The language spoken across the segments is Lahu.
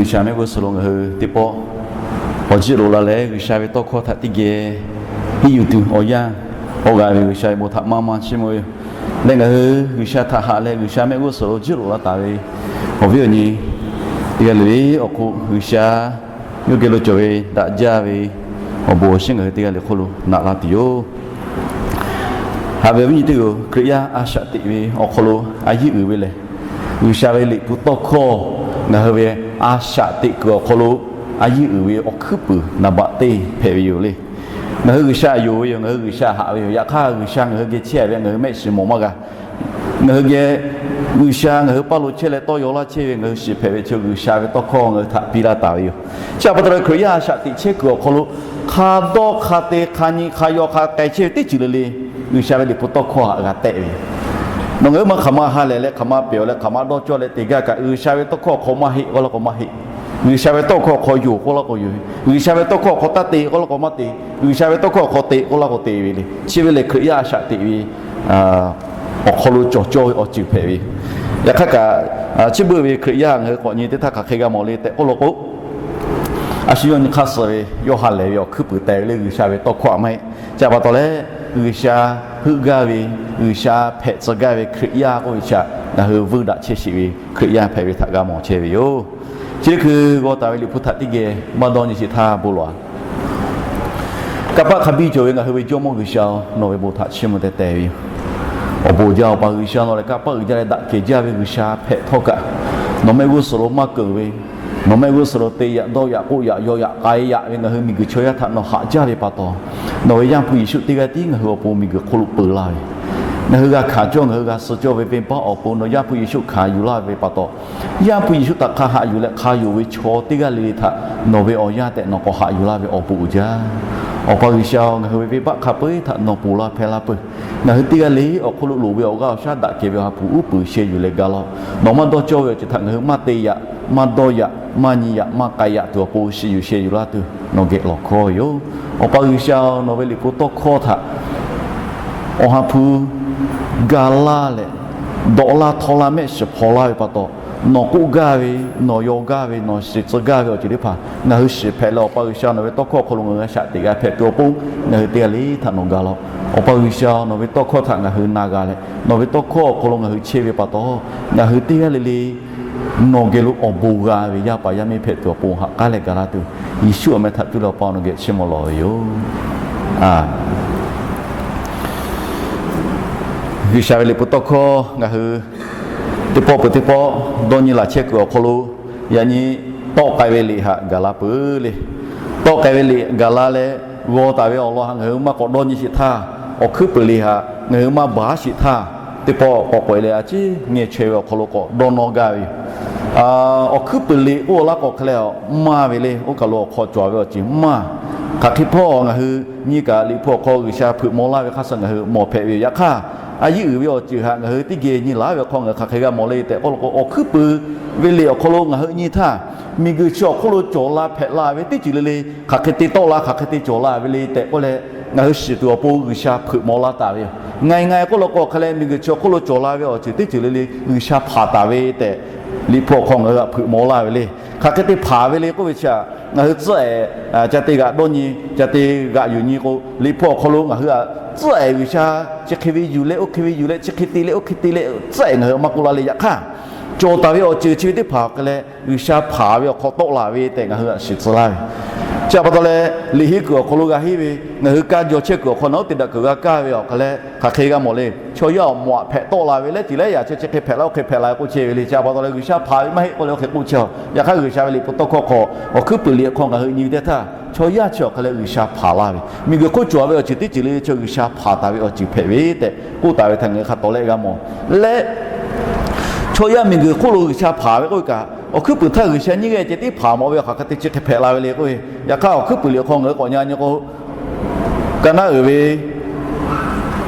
G'uiˬsha mehˆ g'uˇ suhˍ lo ngaˬ hui teˇ pawˆ awˬ jiˇ loꞈ la leh, G'uiˬsha ve tawˇ hkawˇ htaꞈ teˇ geh henˇ yuˬ tuˬ awˬ yanˇ, awˬ g'a ve G'uiˬsha ve bon htaꞈ maˇ maˇ chiˇ mvuh ve yoˬ. Leh ngaˬ hui G'uiˬsha htaꞈ haꞈ leh G'uiˬsha mehˆ g'uˇ suhˍ lo jiˇ loꞈ la taˍ ve awˬ viˉ awˬ nyi teˇ g'aˇ le le awˬ hk'oˆ, G'uiˬsha yawˇ geh lo cawˬ ve daꞈ jaˇ ve awˬ bon awˬ shinˉ ngaˬ hui teˇ g'aˇ le hk'oˆ lo naꞈ laˇ tuˬ yoˬ. Haꞈ ve awˬ viˉ awˬ nyi teˇ hpaˍ-oˬ, Hkriꞈ yaˇ a shaꞈ teꞈ ve awˬ hk'aw lo a yiˇ uiˍ ve lehˬ, G'uiˬsha ve liꞈ hpu tawˇ hkawˇ ngaˬ hui ve a shaꞈ teꞈ kuiˬ awˬ hk'aw lo a yiˇ uiˍ ve awˬ hkuiˉ puiˍ naˍ baꞈ teˇ hpehꞈ ve yoˬ le. Ngaˬ hui G'uiˬsha yonˍ ve yoˬ, ngaˬ hui G'uiˬsha haꞈ ve yoˬ. Yaꞈ hk'aˇ, G'uiˬsha ngaˬ hui geh chehˇ ve ngaˬ hui mehˆ shiˍ mawˬ maˇ g'a. Ngaˬ hui geh G'uiˬsha ngaˬ hui paˇ lo chehˇ leh tawˇ yaw laˇ chehˇ ve ngaˬ hui shiˍ hpehꞈ ve chi G'uiˬsha ve tawˇ hkawˇ ngaˬ hui htaꞈ piˇ laˇ taˍ ve yoˬ. Chi pa taw leh Hkriꞈ yaˇ a shaꞈ teꞈ chehˇ kuiˬ awˬ hk'aw lo hk'a dawˇ hk'a te, hk'a nyi hk'a yaw hk'a k'ai chehˇ ve teˇ ceuˬ le le, G'uiˬsha ve liꞈ hpu tawˇ hkawˇ htaꞈ g'a tehˆ ve yoˬ. Nawˬ ngaˬ hui maˇ hk'aˬ ma ha lehˬ leh hk'aˬ ma pehˬ leh hk'aˬ ma dawˇ cawˇ leh te gaˇ kaꞈ, G'uiˬsha ve tawˇ hkawˇ awˬ hk'aw maˇ heˆ k'oˆ laˇ k'o maˇ heˆ. G'uiˬsha ve tawˇ hkawˇ awˬ hk'aw yonˍ k'oˆ laˇ k'o yonˍ ve, G'uiˬsha ve tawˇ hkawˇ awˬ hk'aw taˇ te k'oˆ laˇ k'o maˇ te, G'uiˬsha ve tawˇ hkawˇ awˬ hk'aw te k'oˆ laˇ k'o te ve le. Chi ve lehˬ Hkriꞈ yaˇ a shaꞈ teꞈ ve awˬ hk'aw lo cawˬ cawˇ ve awˬ ceuˬ hpehꞈ ve. Yaꞈ hk'aˇ kaꞈ, chi beuꞈ ve Hkriꞈ yaˇ ngaˬ hui k'awꞈ nyi teˇ htaˇ hk'aˬ hk'e g'a mawˬ le tehꞈ k'oˆ law k'o, a shu yawˇ nyi hk'aˇ suh ve yawˇ ha lehˬ ve awˬ hkuiˉ puiˍ teh ve le G'uiˬsha ve tawˇ hkawˇ htaꞈ maˇ heˆ. Chi pa taw leh, G'uiˬsha heuˆ gaˇ ve, G'uiˬsha hpehꞈ tcuh gaˇ ve Hkriꞈ yaˇ k'oˆ ve chi htaꞈ ngaˬ hui vuiˇ daꞈ chehˇ sheˍ ve Hkriꞈ yaˇ hpehꞈ ve htaꞈ g'a mawˬ chehˇ ve yoˬ. Chi hkui g'aw taˍ ve liꞈ hpu htaꞈ teˇ geh maˇ dawˇ nyi sheˍ htaˇ bon lawˬ-a. Kanˇ paˆ hk'a biˇ cawˬ ve ngaˬ hui ve Jawˇmawˇ G'uiˬsha-oˬ, nawˬ ve bon htaꞈ chiˇ mvuh teh teh ve yoˬ. Awˬ bon jaˇ, Awˬ pa G'uiˬsha, nawˬ lehˬ kanˇ paˆ uiˍ jaˇ leh daꞈ kehˬ jaˇ ve G'uiˬsha hpehꞈ htawˇ kaꞈ, nawˬ mehˆ g'uˇ suhˍ lo maˇ keunˍ ve, nawˬ mehˆ g'uˇ suhˍ lo te yaꞈ dawˇ yaꞈ k'oˆ yaꞈ yaw yaꞈ k'ai yaꞈ ve ngaˬ hui miˬguiˬ chaw yaˇ htaꞈ nawˬ haꞈ jaˇ ve pa taw, nawˬ ve Yaˇ hpu Yeˍsuˆ teˇ g'aˇ tiˉ ngaˬ hui awˬ pon miˬguiˬ hk'oˆ lo peu laˇ ve, ngaˬ hui g'a hkanˍ cawˇ, ngaˬ hui g'a suh cawˇ ve venˇbaˆ awˬ pon nawˬ Yaˇ hpu Yeˍsuˆ hkanˍ yuˬ laˇ ve pa taw, Yaˇ hpu Yeˍsuˆ htaꞈ hk'a haꞈ yuˬ leh hk'a yonˍ ve chaw teˇ g'aˇ le le htaꞈ nawˬ ve awˬ yaˇ tehꞈ nawˬ k'awꞈ haꞈ yuˬ laˇ ve awˬ bon uiˍ jaˇ. Awˬ pa G'uiˬsha-oˬ, ngaˬ hui ve venˇbaˆ hk'a peu-eˬ htaꞈ nawˬ ponˬ laˇ hpehˇ laˇ peuˬ. Ngaˬ hui teˇ g'aˇ le awˬ hk'oˆ lo loˍ ve awˬ g'aˇ awˬ shaˉ daꞈ kehˬ ve awˬ ha hpu uˉ peunˍ sheh yuˬ leh ga laˇ-oˆ. Nawˬ maˇ dawˇ cawˇ ve awˬ ceuˬ htaꞈ ngaˬ hui maˇ te yaꞈ, maˇ dawˇ yaꞈ, maˇ nyi yaꞈ, maˇ k'ai yaꞈ tuˬ awˬ pon shiˍ yuˬ sheh yuˬ laˇ tuˬ nawˬ geh lawˬ hkawˇ ve yoˬ. Awˬ pa G'uiˬsha-oˬ, nawˬ ve liꞈ hpu tawˇ hkawˇ htaꞈ awˬ ha hpu ga laˇ leh, dawꞈ laˇ htawˇ laˇ mehˆ shiˍ hpaw laˇ ve pa taw, nawˬ k'oˆ gaˇ ve, nawˬ yaw gaˇ ve, nawˬ shiˍ tcuh gaˇ ve awˬ ceuˬ teˇ hpaˍ ngaˬ hui shiˍ hpehꞈ leh, Awˬ pa G'uiˬsha nawˬ ve tawˇ hkawˇ awˬ hk'aw lo ngaˬ hui a shaꞈ teꞈ g'a hpehꞈ tuˬ awˬ pon, ngaˬ hui teˇ g'aˇ le htaꞈ nawˬ ga laˇ-oˆ. Awˬ pa G'uiˬsha nawˬ ve tawˇ hkawˇ htaꞈ ngaˬ hui na g'a leh, nawˬ ve tawˇ hkawˇ awˬ hk'aw lo ngaˬ hui chehˇ ve pa taw, ngaˬ hui teˇ g'aˇ le le nawˬ geh lo awˬ bon g'a ve yaˇ paˍ yaˇ miˇ hpehꞈ tuˬ awˬ pon haꞈ k'aˉ leh ga laˇ tuˬ, Yeˍsuˆ awˬ meh htaꞈ cuˇ leh Awˬ pa nawˬ geh chiˇ mvuh lawˬ ve yoˬ. G'uiˬsha ve liꞈ hpu tawˇ hkawˇ ngaˬ hui teˇ pawˆ peuˬ teˇ pawˆ dawˇ nyi laˬ chehˇ kuiˬ awˬ hk'aw lo, yaꞈ nyi tawˆ k'ai ve liꞈ htaꞈ gaˬ la peuˬ le. Tawˆ k'ai ve liꞈ gaˬ la leh, g'aw taˍ ve awˬ lawn htaꞈ ngaˬ hui maˇ k'awꞈ dawˇ nyi sheˍ htaˇ, awˬ hkuiˉ puiˍ liꞈ htaꞈ ngaˬ hui maˇ baˬ sheˍ htaˇ, teˇ pawˆ k'awꞈ k'oꞈ-e leh a ciˉ ngeh chaweh ve awˬ hk'aw lo k'awꞈ dawˇ nawˇ gaˇ ve yoˬ. Awˬ hkuiˉ puiˍ liꞈ k'oˆ laˇ k'o hk'e leh, maˇ ve le, oˇ kaˬ lo awˬ hk'aw cawˬ ve awˬ ceuˬ maˇ. Hk'aˬ hk'e htawˇ ngaˬ hui nyi kaꞈ liꞈ hpu awˬ hk'aw G'uiˬsha hpeuꞈ maw laˇ ve hk'aˇ suh ngaˬ hui mawˬ hpehꞈ ve yoˬ. Yaꞈ hk'aˇ, a yiˉ uiˍ ve awˬ ceuˬ htaꞈ ngaˬ hui teˇ geh nyi laˬ ve awˬ hk'aw ngaˬ hui hk'aˬ hk'e g'a mawˬ le tehꞈ k'oˆ law k'o, awˬ hkuiˉ puiˍ ve liꞈ awˬ hk'aw lo ngaˬ hui nyi htaˇ, miˬguiˬ chi awˬ hk'oˆ lo cawˬ la hpehꞈ la ve teˇ ceuˬ le le, hk'aˬ hk'e te tawˆ la, hk'aˬ hk'e te cawˬ la ve le tehꞈ k'oˆ leh, ngaˬ hui shiˍ tuˬ awˬ pon G'uiˬsha hpeuꞈ maw laˇ taˍ ve yoˬ. Ngaˬ ngaˬ k'oˆ law k'o hk'e leh, miˬguiˬ chi awˬ hk'oˆ lo cawˬ la ve awˬ ceuˬ teˇ ceuˬ le le G'uiˬsha hpanˍ taˍ ve tehꞈ, liꞈ hpu awˬ hk'aw ngaˬ hui htaꞈ hpeuꞈ maw laˇ ve le. Hk'aˬ hk'e te hpanˍ ve le k'oˆ ve chi htaꞈ ngaˬ hui tcuhˉ-ehˍ, ca te g'aꞈ dawˇ nyi, ca te g'aꞈ yuˬ nyi k'o, liꞈ hpu awˬ hk'aw lo ngaˬ hui htaꞈ tcuhˉ-ehˍ G'uiˬsha chi hk'e ve yuˬ leh oˇ hk'e ve yuˬ leh, chi hk'e te leh oˇ hk'e te leh tcuhˉ-ehˍ ngaˬ hui maˇ k'oˆ laˇ le. Yaꞈ hk'aˇ, cawˬ taˍ ve awˬ ceuˬ chi ve teˇ hpaˍ hk'e leh G'uiˬsha hpanˍ ve awˬ hk'aw tawˆ la ve tehꞈ ngaˬ hui htaꞈ shiˍ tcuh laˇ ve. Chi pa taw leh, liꞈ henˇ kuiˬ awˬ hk'aw lo g'a henˇ ve, ngaˬ hui kaˇ jaw chehˇ kuiˬ awˬ hk'aw naˬ oˇ te daꞈ kuiˬ g'a kaˇ ve awˬ hk'e leh, hk'aˬ hk'e g'a mawˬ le. Chaw yaˇ awˬ moˍ htaꞈ hpehꞈ tawˆ la ve leh, ceuˬ leh yaꞈ chi chi hk'e hpehꞈ la oˇ hk'e hpehꞈ la ve k'oˆ chehˇ ve le. Chi pa taw leh, G'uiˬsha hpanˍ ve maˇ heˆ k'oˆ leh oˇ hk'e k'oˆ chehˇ-oˬ. Yaꞈ hk'aˇ, G'uiˬsha ve liꞈ hpu tawˇ hkawˇ hk'aw awˬ hkuiˉ puiˍ liꞈ awˬ hk'aw ngaˬ hui nyi ve teˇ htaˇ, chaw yaˇ chi awˬ hk'e leh G'uiˬsha hpanˍ laˇ ve, miˬguiˬ hk'oˆ cawˬ ve awˬ ceuˬ teˇ ceuˬ le le chaw G'uiˬsha hpanˍ taˍ ve awˬ ceuˬ hpehꞈ ve tehꞈ k'oˆ taˍ ve htaꞈ ngaˬ hui hk'a tawˍ leh g'a mawˬ leh, chaw yaˇ miˬguiˬ hk'oˆ lo G'uiˬsha hpanˍ ve k'oˆ ve kaꞈ, awˬ hkuiˉ puiˍ htaˇ G'uiˬsha nyiˇ g'aˇ ceh tiˉ hpanˍ mawˬ ve awˬ hk'aˬ hk'e te chi hk'e hpehꞈ la ve le k'oˆ ve. Yaꞈ hk'aˇ, awˬ hkuiˉ puiˍ liꞈ awˬ hk'aw ngaˬ hui k'awꞈ nyi nyi k'o, Kaˍnaˆ uiˍ ve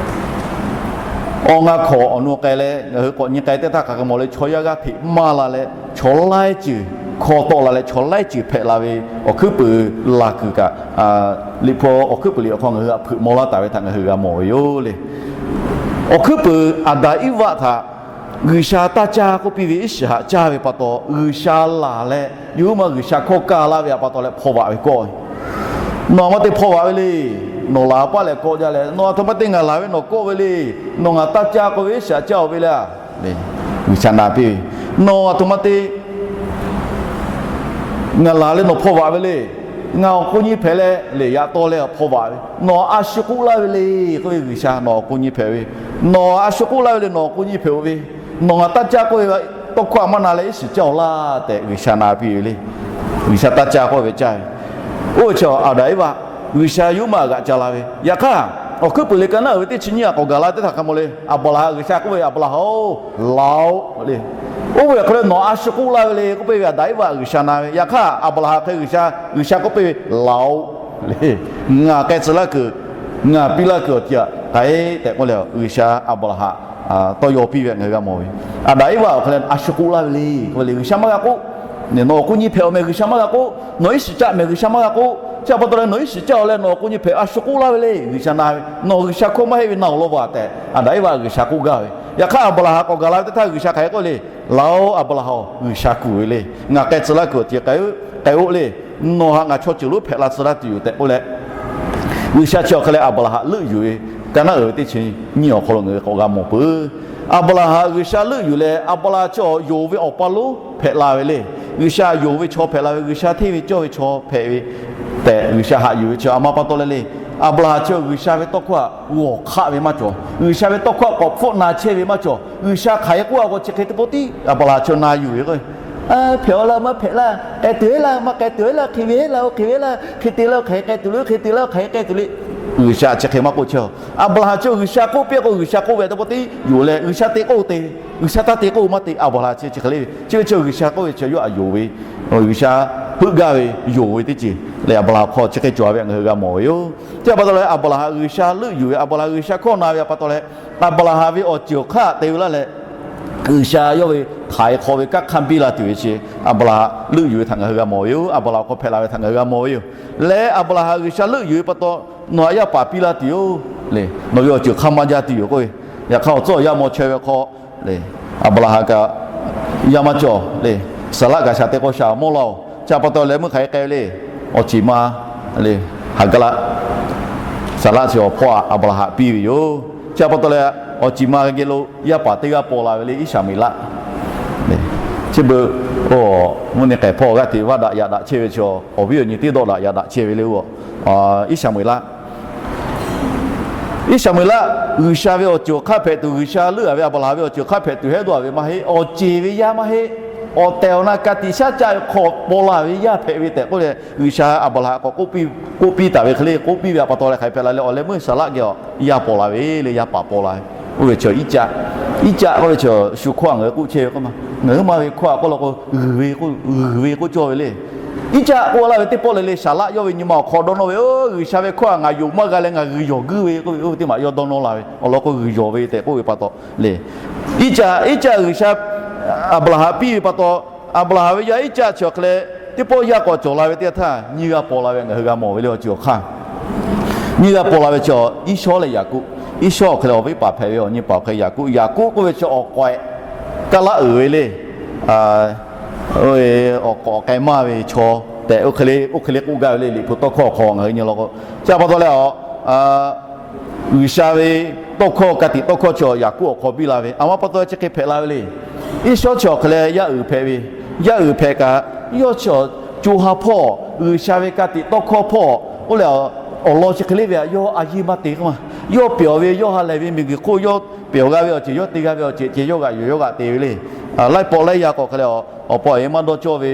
awˬ ngaˇ hkawꞈ awˬ nu k'ai leh ngaˬ hui k'awꞈ nyi k'ai teˇ htaˇ hk'aˬ hk'e mawˬ le, chaw yaˇ g'aˇ hteꞈ maˇ la leh, chaw laiˉ ceuˬ hkawˇ tawˆ la leh, chaw laiˉ ceuˬ hpehꞈ la ve awˬ hkuiˉ puiˍ laˬ kuiˬ kaꞈ, liꞈ hpu awˬ hkuiˉ puiˍ liꞈ awˬ hk'aw ngaˬ hui htaꞈ hpeuꞈ maw laˇ taˍ ve htaꞈ ngaˬ hui g'a mawˬ ve yoˬ le. Awˬ hkuiˉ puiˍ Aˍdanˍ Iˉvaˆ htaꞈ G'uiˬsha taˇ caˇ k'oˆ piˇ ve iˉ shiˍ haꞈ caˇ ve pa taw, G'uiˬsha laˬ leh yawˇ hui ma G'uiˬsha hkawˇ kaˇ laˇ ve pa taw leh hpaw vaꞈ ve kawˆ ve, nawˬ ma te hpaw vaꞈ ve le. Nawˬ laˬ paˆ leh kawˆ jaˇ leh, nawˬ aˬ htoꞈ ma te ngaˬ laˬ ve nawˬ kawˆ ve le. Nawˬ ngaˬ taˇ caˇ k'oˆ ve iˉ shiˍ haꞈ caˇ-oˬ ve le. G'uiˬsha na piˇ ve, nawˬ aˬ htoꞈ ma te ngaˬ laˬ leh nawˬ hpaw vaꞈ ve le. Ngaˬ awˬ k'o nyi hpehꞈ leh lehˬ yaꞈ taw leh hpaw vaꞈ ve, nawˬ a shu k'oˆ laˇ ve le k'oˆ ve, G'uiˬsha nawˬ awˬ k'o nyi hpehꞈ ve, nawˬ a shu k'oˆ laˇ ve le, nawˬ awˬ k'o nyi hpehꞈ-oˬ ve, nawˬ ngaˬ taˇ caˇ k'oˆ ve tawˇ hkawˇ a maˇ na leh iˉ shiˍ caˇ-oˬ laˇ tehꞈ G'uiˬsha na piˇ ve le. G'uiˬsha taˇ caˇ k'oˆ ve caˇ ve, oˇ ve chi Aˍdanˍ Eˇvaꞈ G'uiˬsha yawˇ hui maˇ g'aꞈ ca la ve. Yaꞈ hk'aˇ, awˬ hkuiˉ puiˍ le ka naˉ uiˍ ve teˇ chi nyiˇ a k'awꞈ gaˬ la teˇ htaꞈ hk'a mawˬ le, Aˍbraˍhanˍ G'uiˬsha k'oˆ ve, Aˍbraˍhanˍ-oˬ, laˬ-oˬ le. Oˇ ve awˬ hk'aw lo nawˬ a shu k'oˆ laˇ ve le k'oˆ piˇ ve Aˍdanˍ Eˇvaꞈ G'uiˬsha na ve. Yaꞈ hk'aˇ Aˍbraˍhanˍ hk'e G'uiˬsha, G'uiˬsha k'oˆ piˇ ve, Laˬ-oˬ le. Ngaˬ k'ai tcuh laˇ kuiˬ, ngaˬ piˇ laˇ kuiˬ awˬ ceuˬ htaꞈ k'ai tehꞈ k'oˆ leh, G'uiˬsha Aˍbraˍhanˍ tawˇ yaw piˇ ve ngaˬ hui g'a mawˬ ve. Aˍdanˍ Eˇvaꞈ awˬ hk'aw lo a shu k'oˆ laˇ ve le k'oˆ ve le, G'uiˬsha maˇ g'a k'oˆ. Nawˬ awˬ k'o nyi hpehꞈ-oˬ meh, G'uiˬsha maˇ g'a k'oˆ. Nawˬ iˉ shiˍ caˇ meh, G'uiˬsha maˇ g'a k'oˆ. Chi pa taw leh nawˬ iˉ shiˍ caˇ-oˬ leh nawˬ awˬ k'o nyi hpehꞈ, a shu k'oˆ laˇ ve le, G'uiˬsha na ve. Nawˬ G'uiˬsha hkawˇ maˇ heˆ ve na-oˬ law vaˬ tehꞈ Aˍdanˍ Eˇvaꞈ G'uiˬsha k'oˆ gaˇ ve. Yaꞈ hk'aˇ Aˍbraˍhanˍ k'awꞈ gaˬ la ve teˇ htaˇ G'uiˬsha hk'aˬ hk'e k'oˆ le, Laˬ-oˬ Aˍbraˍhanˍ-oˬ, G'uiˬsha kuˬ ve le. Ngaˬ k'ai tcuh laˇ kuiˬ awˬ ceuˬ k'ai-oˆ le. Nawˬ htaꞈ ngaˬ chaw ceuˬ lonˉ hpehꞈ la tcuh laˇ tuˬ yoˬ tehꞈ k'oˆ leh, G'uiˬsha chi awˬ hk'e leh Aˍbraˍhanˍ leuˆ yuˬ ve ka naˉ uiˍ ve teˇ chi nyiˇ awˬ hk'aw lo ngaˬ hui k'awꞈ g'a mawˬ peuˬ. Aˍbraˍhanˍ G'uiˬsha leuˆ yuˬ leh Aˍbraˍhanˍ chi awˬ yonˍ ve awˬ pa lonˉ hpehꞈ la ve le. G'uiˬsha yonˍ ve chaw hpehꞈ la ve, G'uiˬsha hteˇ ve cawˇ ve chaw hpehꞈ ve tehꞈ G'uiˬsha haꞈ yuˬ ve chi a ma pa taw leh le. Aˍbraˍhanˍ chi G'uiˬsha ve tawˇ hkawˇ htaꞈ g'awˬ hk'aˆ ve maˇ cawˬ. G'uiˬsha ve tawˇ hkawˇ htaꞈ k'awꞈ hpfuhˆ na chehˇ ve maˇ cawˬ. G'uiˬsha hk'aˬ hk'e k'oˆ a k'o chi hk'e teˇ pawˆ tiˉ Aˍbraˍhanˍ chi na yuˬ ve k'o, Hpehꞈ-oˬ laˇ maˇ hpehꞈ laˇ, k'ai tuˬ heˆ laˇ maˇ k'ai tuˬ heˆ laˇ, hk'e ve heˆ laˇ-oˬ, hk'e ve heˆ laˇ, hk'e te laˇ-oˬ, hk'aˬ hk'e k'ai tuˬ le, hk'e te laˇ-oˬ, hk'aˬ hk'e k'ai tuˬ le. G'uiˬsha chi hk'e maˇ k'oˆ chehˇ-oˬ. Aˍbraˍhanˍ chi G'uiˬsha k'oˆ piˇ k'o G'uiˬsha k'oˆ ve teˇ pawˆ tiˉ yoˬ leh, G'uiˬsha te k'oˆ te, G'uiˬsha taˇ te k'oˆ maˇ te, Aˍbraˍhanˍ chi chi hk'e le ve. Chi ve chi G'uiˬsha k'oˆ ve chi yawˇ htaꞈ yonˍ ve, G'uiˬsha heuˆ gaˇ ve yonˍ ve teˇ ceuˬ leh Aˍbraˍhanˍ hk'aw chi hk'e cawˬ ve ngaˬ hui g'a mawˬ ve yoˬ. Chi pa taw leh Aˍbraˍhanˍ G'uiˬsha leuˆ yuˬ ve, Aˍbraˍhanˍ G'uiˬsha hkawˇ na ve a pa taw leh, Aˍbraˍhanˍ ve awˬ ceuˬ awˬ hk'aˇ te ve laˇ leh, G'uiˬsha yawˇ ve htaiˍ hk'awꞈ ve kanˉ hk'aˇ biˇ la tuˬ ve chi Aˍbraˍhanˍ leuˆ yuˬ ve htaꞈ ngaˬ hui g'a mawˬ ve yoˬ. Aˍbraˍhanˍ awˬ hk'aw hpehꞈ la ve htaꞈ ngaˬ hui g'a mawˬ ve yoˬ. Leh Aˍbraˍhanˍ G'uiˬsha leuˆ yuˬ ve pa taw, nawˬ htaꞈ yaˇ paˍ piˇ laˇ tuˬ yoˬ le. Nawˬ ve awˬ ceuˬ hk'aˇ maˇ jaˇ tuˬ yoˬ k'oˆ ve. Yaꞈ hk'aˇ awˬ tcuhˉ awˬ yaˇ maw chaweh ve hk'aw le, Aˍbraˍhanˍ kaꞈ yaˇ maˇ cawˬ le. Saˍlaˆ kaꞈ shaˍ te k'o shaˍ mawˇ laˇ-oˬ. Chi pa taw leh meuˇ hk'aˬ hk'e k'ai ve le. Awˬ ceˬ ma le, Haˍgaˍlaˆ, Saˍlaˆ chi awˬ hpawˇ Aˍbraˍhanˍ piˇ ve yoˬ. Chi pa taw leh awˬ ceˬ ma geh lo yaˇ paˍ teˇ g'aˇ paw la ve le, Iˉsaˍmeˍlaˆ. Chi beuꞈ, mvuhˇ nyi k'ehˬ hpawˇ g'aˇ hteꞈ vaˇ daꞈ yaꞈ daꞈ chehˇ ve chi, awˬ viˉ awˬ nyi teˇ dawˆ daꞈ yaꞈ daꞈ chehˇ ve le. Iˉsaˍmeˍlaˆ Iˉsaˍmeˍlaˆ G'uiˬsha ve awˬ ceuˬ awˬ hk'aˇ hpehꞈ tuˬ, G'uiˬsha leuˆ-a ve Aˍbraˍhanˍ ve awˬ ceuˬ awˬ hk'aˇ hpehꞈ tuˬ hehˉ dawˇ-a ve maˇ heˆ. Awˬ ceˬ ve yaˇ maˇ heˆ. Awˬ tehˬ awˬ na ka tiꞈ shaˉ caˆ ve hk'aw paw la ve yaˇ hpehꞈ ve tehꞈ k'oˆ leh, G'uiˬsha Aˍbraˍhanˍ k'awꞈ k'oˆ piˇ taˍ ve hk'e le. K'oˆ piˇ ve a pa taw leh hk'aˬ hk'e hpehꞈ la leh, awˬ leh meuˇ Saˍlaˆ geh awˬ yaˇ paw la ve le, yaˇ paˍ paw la ve. Oˇ ve chaw Iˉcaˆ, Iˉcaˆ k'oˆ ve chaw shu hkawˇ htaꞈ ngaˬ hui k'oˆ chehˇ ve k'o ma, ngaˬ hui ma ve hkawˇ htaꞈ k'oˆ la k'o, g'uiˬ ve k'oˆ cawˇ ve le. Iˉcaˆ k'oˆ laˇ ve teˇ pawˆ le le, Saˍlaˆ yawˇ ve nyi ma awˬ hk'aw dawˇ nawˇ ve, Oˇ, G'uiˬsha ve hkawˇ htaꞈ ngaˬ yonˍ maˇ g'a leh ngaˬ g'uiˬ yawˬ guiˇ ve k'oˆ ve, oˇ ve teˇ maˬ yawˇ dawˇ nawˇ la ve awˬ lawn k'o, g'uiˬ yawˬ ve tehꞈ k'oˆ ve pa taw le. Iˉcaˆ, Iˉcaˆ G'uiˬsha Aˍbraˍhanˍ piˇ ve pa taw, Aˍbraˍhanˍ ve yaˇ Iˉcaˆ chi awˬ hk'e leh teˇ pawˆ yaˇ k'awꞈ cawˬ la ve teˇ yanˇ htaˇ, nyiˇ g'aˇ paw la ve ngaˬ hui g'a mawˬ ve le. Awˬ ceuˬ awˬ hk'aˇ nyiˇ g'aˇ paw la ve chi Iˉsawˉ leh Yaˍkoˆ. Iˉsawˉ awˬ hk'e leh awˬ viˉ paˍ hpehꞈ ve awˬ nyi paˍ awˬ hk'e Yaˍkoˆ. Yaˍkoˆ k'oˆ ve chi awˬ k'awehꞈ, kaˇ laˇ uiˍ ve le. Oˇ, awˬ k'awꞈ k'ai maˇ ve chaw tehꞈ oˇ hk'e le, oˇ hk'e le k'oˆ gaˇ ve le. Liꞈ hpu tawˇ hkawˇ awˬ hk'aw ngaˬ hui nyi law k'o, chi pa taw leh a, G'uiˬsha ve tawˇ hkawˇ ka tiꞈ tawˇ hkawˇ chi Yaˍkoˆ awˬ hk'aw biˇ la ve. A ma pa taw chi hk'e hpehꞈ la ve le. Iˉsawˉ chi awˬ hk'e leh yaˇ uiˍ hpehꞈ ve, yaˇ uiˍ hpehꞈ kaꞈ, yawˇ chi co ha hpawˇ G'uiˬsha ve ka tiꞈ tawˇ hkawˇ hpawˇ k'oˆ leh, awˬ lawn chi hk'e le ve a, yawˇ a yiˇ maˇ te k'o ma. Yawˇ pyawˬ ve, yawˇ ha lehˬ ve miˬguiˬ hk'oˆ yawˇ pyawˬ g'a ve awˬ ceuˬ, yawˇ te g'a ve awˬ ceuˬ ceh yawˇ g'aꞈ yuˬ yawˇ g'aꞈ te ve le. Laiˉ pawˆ laiˉ yaˇ k'awꞈ hk'e leh, awˬ pa awˬ e maˇ dawˇ cawˇ ve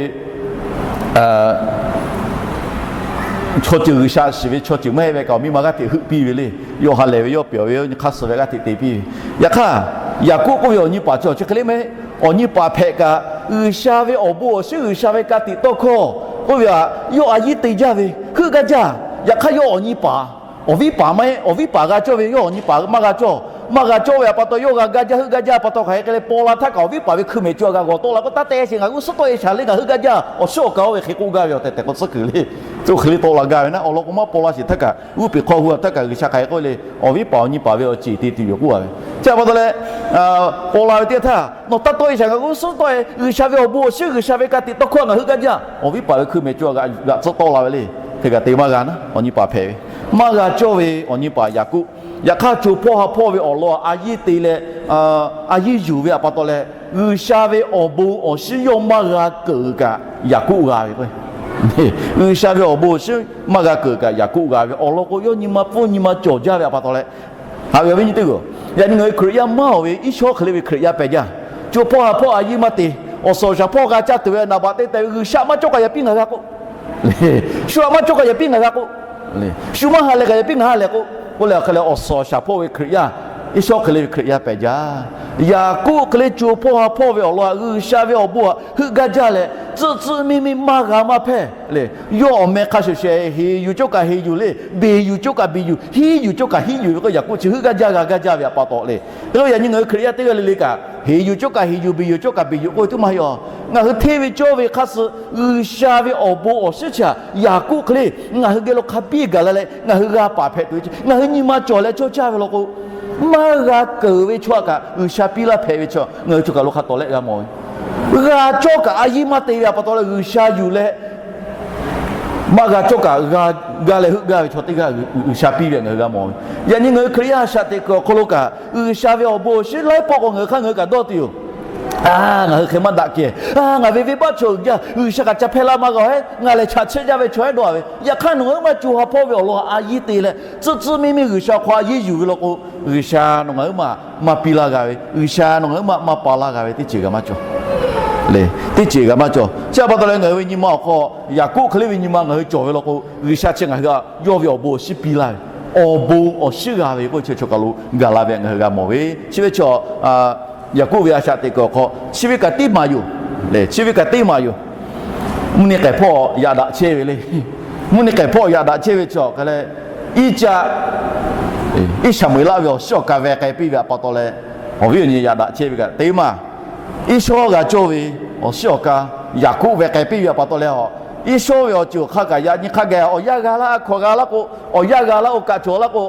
chaw ceuˬ, G'uiˬsha shiˍ ve chaw ceuˬ maˇ heˆ ve kaꞈ, awˬ miˇ ma g'aˇ hteꞈ heuˆ piˇ ve le. Yawˇ ha lehˬ ve, yawˇ pyawˬ ve, yawˇ nyi hk'aˇ suh ve g'aˇ hteꞈ te piˇ ve. Yaꞈ hk'aˇ, Yaˍkoˆ k'oˆ ve awˬ nyi paˍ chi awˬ chi hk'e le mehˆ. Awˬ nyi paˍ hpehꞈ kaꞈ, G'uiˬsha ve awˬ bon awˬ shinˉ, G'uiˬsha ve ka tiꞈ tawˇ hkawˇ k'oˆ ve a, yawˇ a yiˇ te jaˇ ve, heuˆ gaˇ jaˇ. Yaꞈ hk'aˇ yawˇ awˬ nyi paˍ, awˬ viˉ paˍ maˇ heˆ. Awˬ viˉ paˍ g'a cawˇ ve, yawˇ awˬ nyi paˍ maˇ g'a cawˇ. Maˇ g'a cawˇ ve a pa taw, yawˇ g'a gaˇ jaˇ, heuˆ gaˇ jaˇ pa taw, hk'aˬ hk'e hk'e leh paw la htaˇ kaꞈ, awˬ viˉ paˍ ve hkui mehˍ cawˇ g'a g'awˬ tawˆ la k'o, taˇ te sheˍ, ngaˬ g'uˇ suhˉ tawˆ e shaˍ le, ngaˬ heuˆ gaˇ jaˇ. Awˬ shinˉ awˬ ka oˇ ve hk'e k'oˆ gaˇ ve awˬ tehˬ tehˬ k'o tcuhˉ kuiˬ le. Oˇ hk'e le tawˆ la gaˇ ve naˉ, awˬ lawn k'o maˇ paw la sheˍ htaˇ kaꞈ, g'uˇ peˬ hk'aw hu a htaˇ kaꞈ G'uiˬsha hk'aˬ hk'e k'oˆ le, awˬ viˉ paˍ awˬ nyi paˍ ve awˬ ceˬ te tuˬ yoˬ k'oˆ a ve. Chi pa taw leh, paw la ve teˇ htaˇ, nawˬ taˇ tawˆ e shaˍ ngaˬ g'uˇ suhˉ tawˆ e, G'uiˬsha ve awˬ bon awˬ shiˉ, G'uiˬsha ve ka tiꞈ tawˇ hkawˇ ngaˬ heuˆ gaˇ jaˇ. Awˬ viˉ paˍ ve hkui mehˍ co g'aꞈ tcuhˆ tawˆ la ve le. Hk'e kaꞈ te maˇ g'a naˉ, awˬ nyi paˍ hpehꞈ ve. Maˇ g'a cawˇ ve awˬ nyi paˍ Yaˍkoˆ. Yaꞈ hk'aˇ, co hpawˇ ha hpawˇ ve awˬ lawn a yiˇ te leh, a yiˇ yuˬ ve pa taw leh, G'uiˬsha ve awˬ bon awˬ shiˉ yawˇ maˇ g'a keunˍ kaꞈ Yaˍkoˆ g'a ve k'o, G'uiˬsha ve awˬ bon awˬ shiˉ maˇ g'a keunˍ kaꞈ Yaˍkoˆ g'a ve awˬ lawn k'o, yawˇ nyi ma pfuhˇ nyi ma cawˬ jaˇ ve pa taw leh, haꞈ ve awˬ viˉ nyi teˇ g'aˇ, yaꞈ nyi ngaˬ hui Hkriꞈ yaˇ maˇ awˬ ve iˉ shawˉ hk'e le ve Hkriꞈ yaˇ pehˬ jaˇ. Co hpawˇ ha hpawˇ a yiˇ maˇ te, awˬ suhˍ awˬ shaˍ hpawˇ g'a caˇ tuˬ ve naˍ baꞈ te tehꞈ ve G'uiˬsha maˇ cawˇ kaꞈ yaꞈ piˇ ngaˬ g'a k'o, shu a maˇ cawˇ kaꞈ yaꞈ piˇ ngaˬ g'a k'o, shu maˇ ha leh kaꞈ yaꞈ piˇ ngaˬ ha leh k'o, k'oˆ leh awˬ hk'e leh awˬ suhˍ awˬ shaˍ hpawˇ ve Hkriꞈ yaˇ, iˉ shawˉ hk'e le ve Hkriꞈ yaˇ pehˬ jaˇ. Yaˍkoˆ hk'e le co hpawˇ ha hpawˇ ve awˬ lawn a G'uiˬsha ve awˬ bon a heuˆ gaˇ jaˇ leh, tcuhˆ tcuhˆ miˇ miˇ maˇ g'a maˇ hpehˇ le. Yawˇ awˬ meh hk'a shuˍ shehˍ heˍ yuˬ cawˇ kaꞈ heˍ yuˬ le, beˬ yuˬ cawˇ kaꞈ beˬ yuˬ, hiˉ yuˬ cawˇ kaꞈ hiˉ yuˬ ve k'o, Yaˍkoˆ chi heuˆ gaˇ jaˇ g'a gaˇ jaˇ ve pa taw le. Hk'e k'o yaꞈ nyi ngaˬ hui Hkriꞈ yaˇ teˇ g'aˇ le le kaꞈ, heˍ yuˬ cawˇ kaꞈ heˍ yuˬ, beˬ yuˬ cawˇ kaꞈ beˬ yuˬ k'oˆ ve tuˉ maˇ heˆ a. Ngaˬ hui hteˇ ve cawˇ ve hk'a suh G'uiˬsha ve awˬ bon awˬ shiˉ chi a, Yaˍkoˆ hk'e le ngaˬ hui geh lo hk'a biˇ gaˬ la leh ngaˬ hui g'a paˍ hpehꞈ tuˬ ve, ngaˬ hui nyi ma cawˬ leh cawˇ caˇ ve law k'o, maˇ g'a keunˍ ve chaw htaꞈ kaꞈ G'uiˬsha piˇ laˇ hpehꞈ ve chaw ngaˬ hui choˬ kaˬ lo hk'a tawˍ leh g'a mawˬ ve. G'a cawˇ kaꞈ a yiˇ maˇ te ve pa taw leh G'uiˬsha yuˬ leh maˇ g'a cawˇ kaꞈ g'a, g'a leh heuˆ gaˇ ve chaw teˇ g'aˇ G'uiˬsha piˇ ve ngaˬ hui g'a mawˬ ve. Yaꞈ nyi ngaˬ hui Hkriꞈ yaˇ a shaꞈ teꞈ kuiˬ awˬ hk'aw lo kaꞈ G'uiˬsha ve awˬ bon awˬ shiˉ laiˉ pawˆ k'o ngaˬ hui hk'aˇ ngaˬ hui kaꞈ dawˇ tuˬ yoˬ. A, ngaˬ hui hk'e maˇ daꞈ kehˬ. A, ngaˬ ve venˇbaˆ chaw uiˍ jaˇ, G'uiˬsha kaꞈ ca hpehˇ laˇ maˇ g'a hehˉ, ngaˬ lehˬ chaꞈ chiˆ jaˇ ve chaw hehˉ dawˇ a ve. Yaꞈ hk'aˇ nawˬ ngaˬ huiˉ maˇ co ha hpawˇ ve awˬ lawn a yiˇ te leh tcuhˆ tcuhˆ miˇ miˇ G'uiˬsha hk'aw a yiˇ yuˬ ve law k'o, G'uiˬsha nawˬ ngaˬ huiˉ maˇ maˇ piˇ laˇ g'a ve, G'uiˬsha nawˬ ngaˬ huiˉ maˇ maˇ pa laˇ g'a ve teˇ ceuˬ g'a maˇ cawˬ. Teˇ ceuˬ g'a maˇ cawˬ. Chi pa taw leh ngaˬ hui ve nyi ma awˬ hk'aw Yaˍkoˆ hk'e le ve nyi ma ngaˬ hui cawˬ ve law k'o, G'uiˬsha chi ngaˬ hui a yawˇ ve awˬ bon awˬ shiˉ piˇ laˇ ve, awˬ bon awˬ shiˉ g'a ve k'oˆ ve chi choˬ kaˬ lo gaˬ la ve ngaˬ hui g'a mawˬ ve. Chi ve chaw Yaˍkoˆ ve a shaꞈ teꞈ kuiˬ awˬ hk'aw chi ve kaꞈ teˇ maˬ yoˬ. Lehˬ chi ve kaꞈ teˇ maˬ yoˬ. Mvuhˇ nyi k'ehˬ hpawˇ yaꞈ daꞈ chehˇ ve le. Mvuhˇ nyi k'ehˬ hpawˇ yaꞈ daꞈ chehˇ ve chaw hk'a leh, Iˉcaˆ, Iˉsaˍmuˍeˍlaˆ ve awˬ shiˉ awˬ ka veh k'ai piˇ ve pa taw leh, awˬ viˉ awˬ nyi yaꞈ daꞈ chehˇ ve kaꞈ teˇ maˬ. Iˉ shawˉ g'a cawˇ ve awˬ shiˉ awˬ ka Yaˍkoˆ veh k'ai piˇ ve pa taw leh, Iˉ shawˉ ve awˬ ceuˬ awˬ hk'aˇ kaꞈ yaꞈ nyi hk'a gaˬ awˬ yanˇ g'a laˇ, a hkaw g'a laˇ k'o, awˬ yanˇ g'a laˇ, oˇ kaꞈ cawˬ laˇ k'o,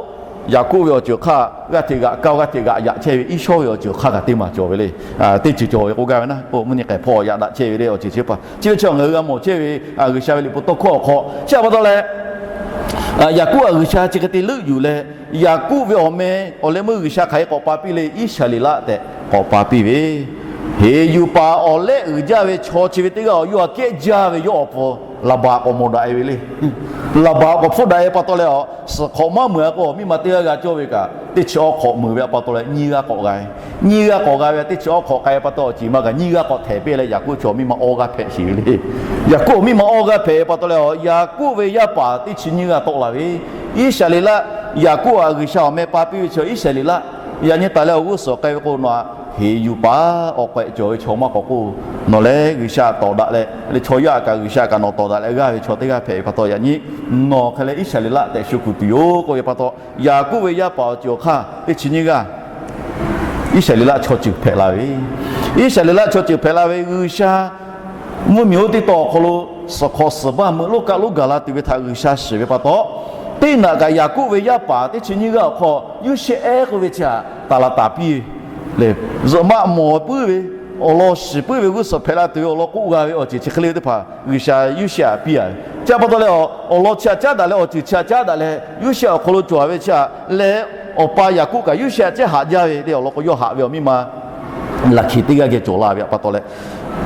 Yaˍkoˆ ve awˬ ceuˬ hk'aˇ g'aˇ hteꞈ g'aꞈ kaˇ, g'aˇ hteꞈ g'aꞈ yaꞈ chehˇ ve Iˉ shawˉ ve awˬ ceuˬ hk'aˇ kaꞈ teˇ maˬ cawˬ ve le. Teˇ ceuˬ cawˬ ve k'oˆ gaˇ ve naˉ, mvuhˇ nyi k'ehˬ hpawˇ yaꞈ daꞈ chehˇ ve le awˬ ceuˬ chi pa. Chi ve chi ngaˬ hui g'a mawˬ chehˇ ve G'uiˬsha ve liꞈ hpu tawˇ hkawˇ awˬ hk'aw chi pa taw leh, Yaˍkoˆ a G'uiˬsha chi hk'e te leuˆ yuˬ leh, Yaˍkoˆ ve awˬ meh awˬ leh meuˇ G'uiˬsha hk'aˬ hk'e k'awꞈ pa piˇ le, Iˉsaˍreˍlaˆ tehꞈ k'awꞈ pa piˇ ve, heˍ yuˬ paˍ awˬ lehˆ uiˍ jaˇ ve chaw chi ve teˇ g'aˇ awˬ yawˇ aꞈ kehˉ jaˇ ve yawˇ awˬ pon Laˍbaꞈ k'awꞈ mawˬ daꞈ e ve le. Laˍbaꞈ k'awꞈ hpfuhˆ daꞈ e pa taw leh, suhˍ hk'awꞈ maˇ meuˍ a k'o, miˇ ma teˇ g'aˇ g'a cawˇ ve kaꞈ teˇ chi awˉ hk'awꞈ meuˍ ve pa taw leh nyiˇ g'aˇ k'awꞈ g'a ve. Nyiˇ g'aˇ k'awꞈ g'a ve teˇ chi awˉ hk'awꞈ k'ai pa taw awˬ ceˬ maˇ kaꞈ nyiˇ g'aˇ k'awꞈ htehꞈ piˇ leh Yaˍkoˆ chaw miˇ ma awˇ g'aˇ hpehꞈ sheˍ ve le. Yaˍkoˆ miˇ ma awˇ g'aˇ hpehꞈ pa taw leh, Yaˍkoˆ ve yaˇ paˍ teˇ chi nyiˇ g'aˇ tawˆ la ve, Iˉsaˍreˍlaˆ, Yaˍkoˆ a G'uiˬsha awˬ meh pa piˇ ve chaw Iˉsaˍreˍlaˆ, yaꞈ nyi taˍ leh awˬ g'uˇ suhˍ k'ai ve k'o, nawˬ aꞈ heˍ yuˬ paˍ awˬ k'awehꞈ cawˬ ve chaw maˇ k'awꞈ k'oˆ, nawˬ lehˬ G'uiˬsha tawˍ daꞈ leh, leh chaw yaˇ kaꞈ G'uiˬsha kaꞈ nawˬ tawˍ daꞈ leh g'aˇ ve chaw teˇ g'aˇ hpehꞈ ve pa taw, yaꞈ nyi nawˬ hk'e leh Iˉsaˍreˍlaˆ tehꞈ shu kuˬ tuˬ yoˬ k'oˆ ve pa taw, Yaˍkoˆ ve yaˇ paˍ awˬ ceuˬ awˬ hk'aˇ teˇ chi nyiˇ g'aˇ Iˉsaˍreˍlaˆ chaw ceuˬ hpehꞈ la ve, Iˉsaˍreˍlaˆ chaw ceuˬ hpehꞈ la ve G'uiˬsha mvuhˇmiˬ oˇ teˇ tawn awˬ hk'aw lo suhˍ hk'awꞈ suhˍ baˇ meuꞈ lonˉ kaˆ lonˉ gaˬ la tuˬ ve htaꞈ G'uiˬsha shiˍ ve pa taw, teˇ naꞈ kaꞈ Yaˍkoˆ ve yaˇ paˍ teˇ chi nyiˇ g'aˇ awˬ hk'aw Yoˇsehꞈ ehˉ k'oˆ ve chi htaꞈ taˍ laˍ taˍ piˇ ve le. Zuhꞈ maˆ mawˬ puiˉ ve, awˬ lawn shiˍ puiˉ ve g'uˇ suhˍ hpehꞈ la tuˬ ve awˬ lawn k'oˆ g'a ve awˬ ceuˬ chi hk'e le teˇ hpaˍ G'uiˬsha Yoˇsehꞈ htaꞈ piˇ a ve. Chi pa taw leh, awˬ lawn chi htaꞈ caˉ daꞈ leh awˬ ceuˬ chi htaꞈ caˉ daꞈ leh Yoˇsehꞈ awˬ hk'aw lo cawˬ ve chi htaꞈ leh, awˬ pa Yaˍkoˆ kaꞈ Yoˇsehꞈ htaꞈ cehˇ haꞈ jaˇ ve le. Awˬ lawn k'o, yawˇ haꞈ ve awˬ miˇ ma laˬ hkiˬ teˇ g'aˇ geh cawˬ la ve pa taw leh,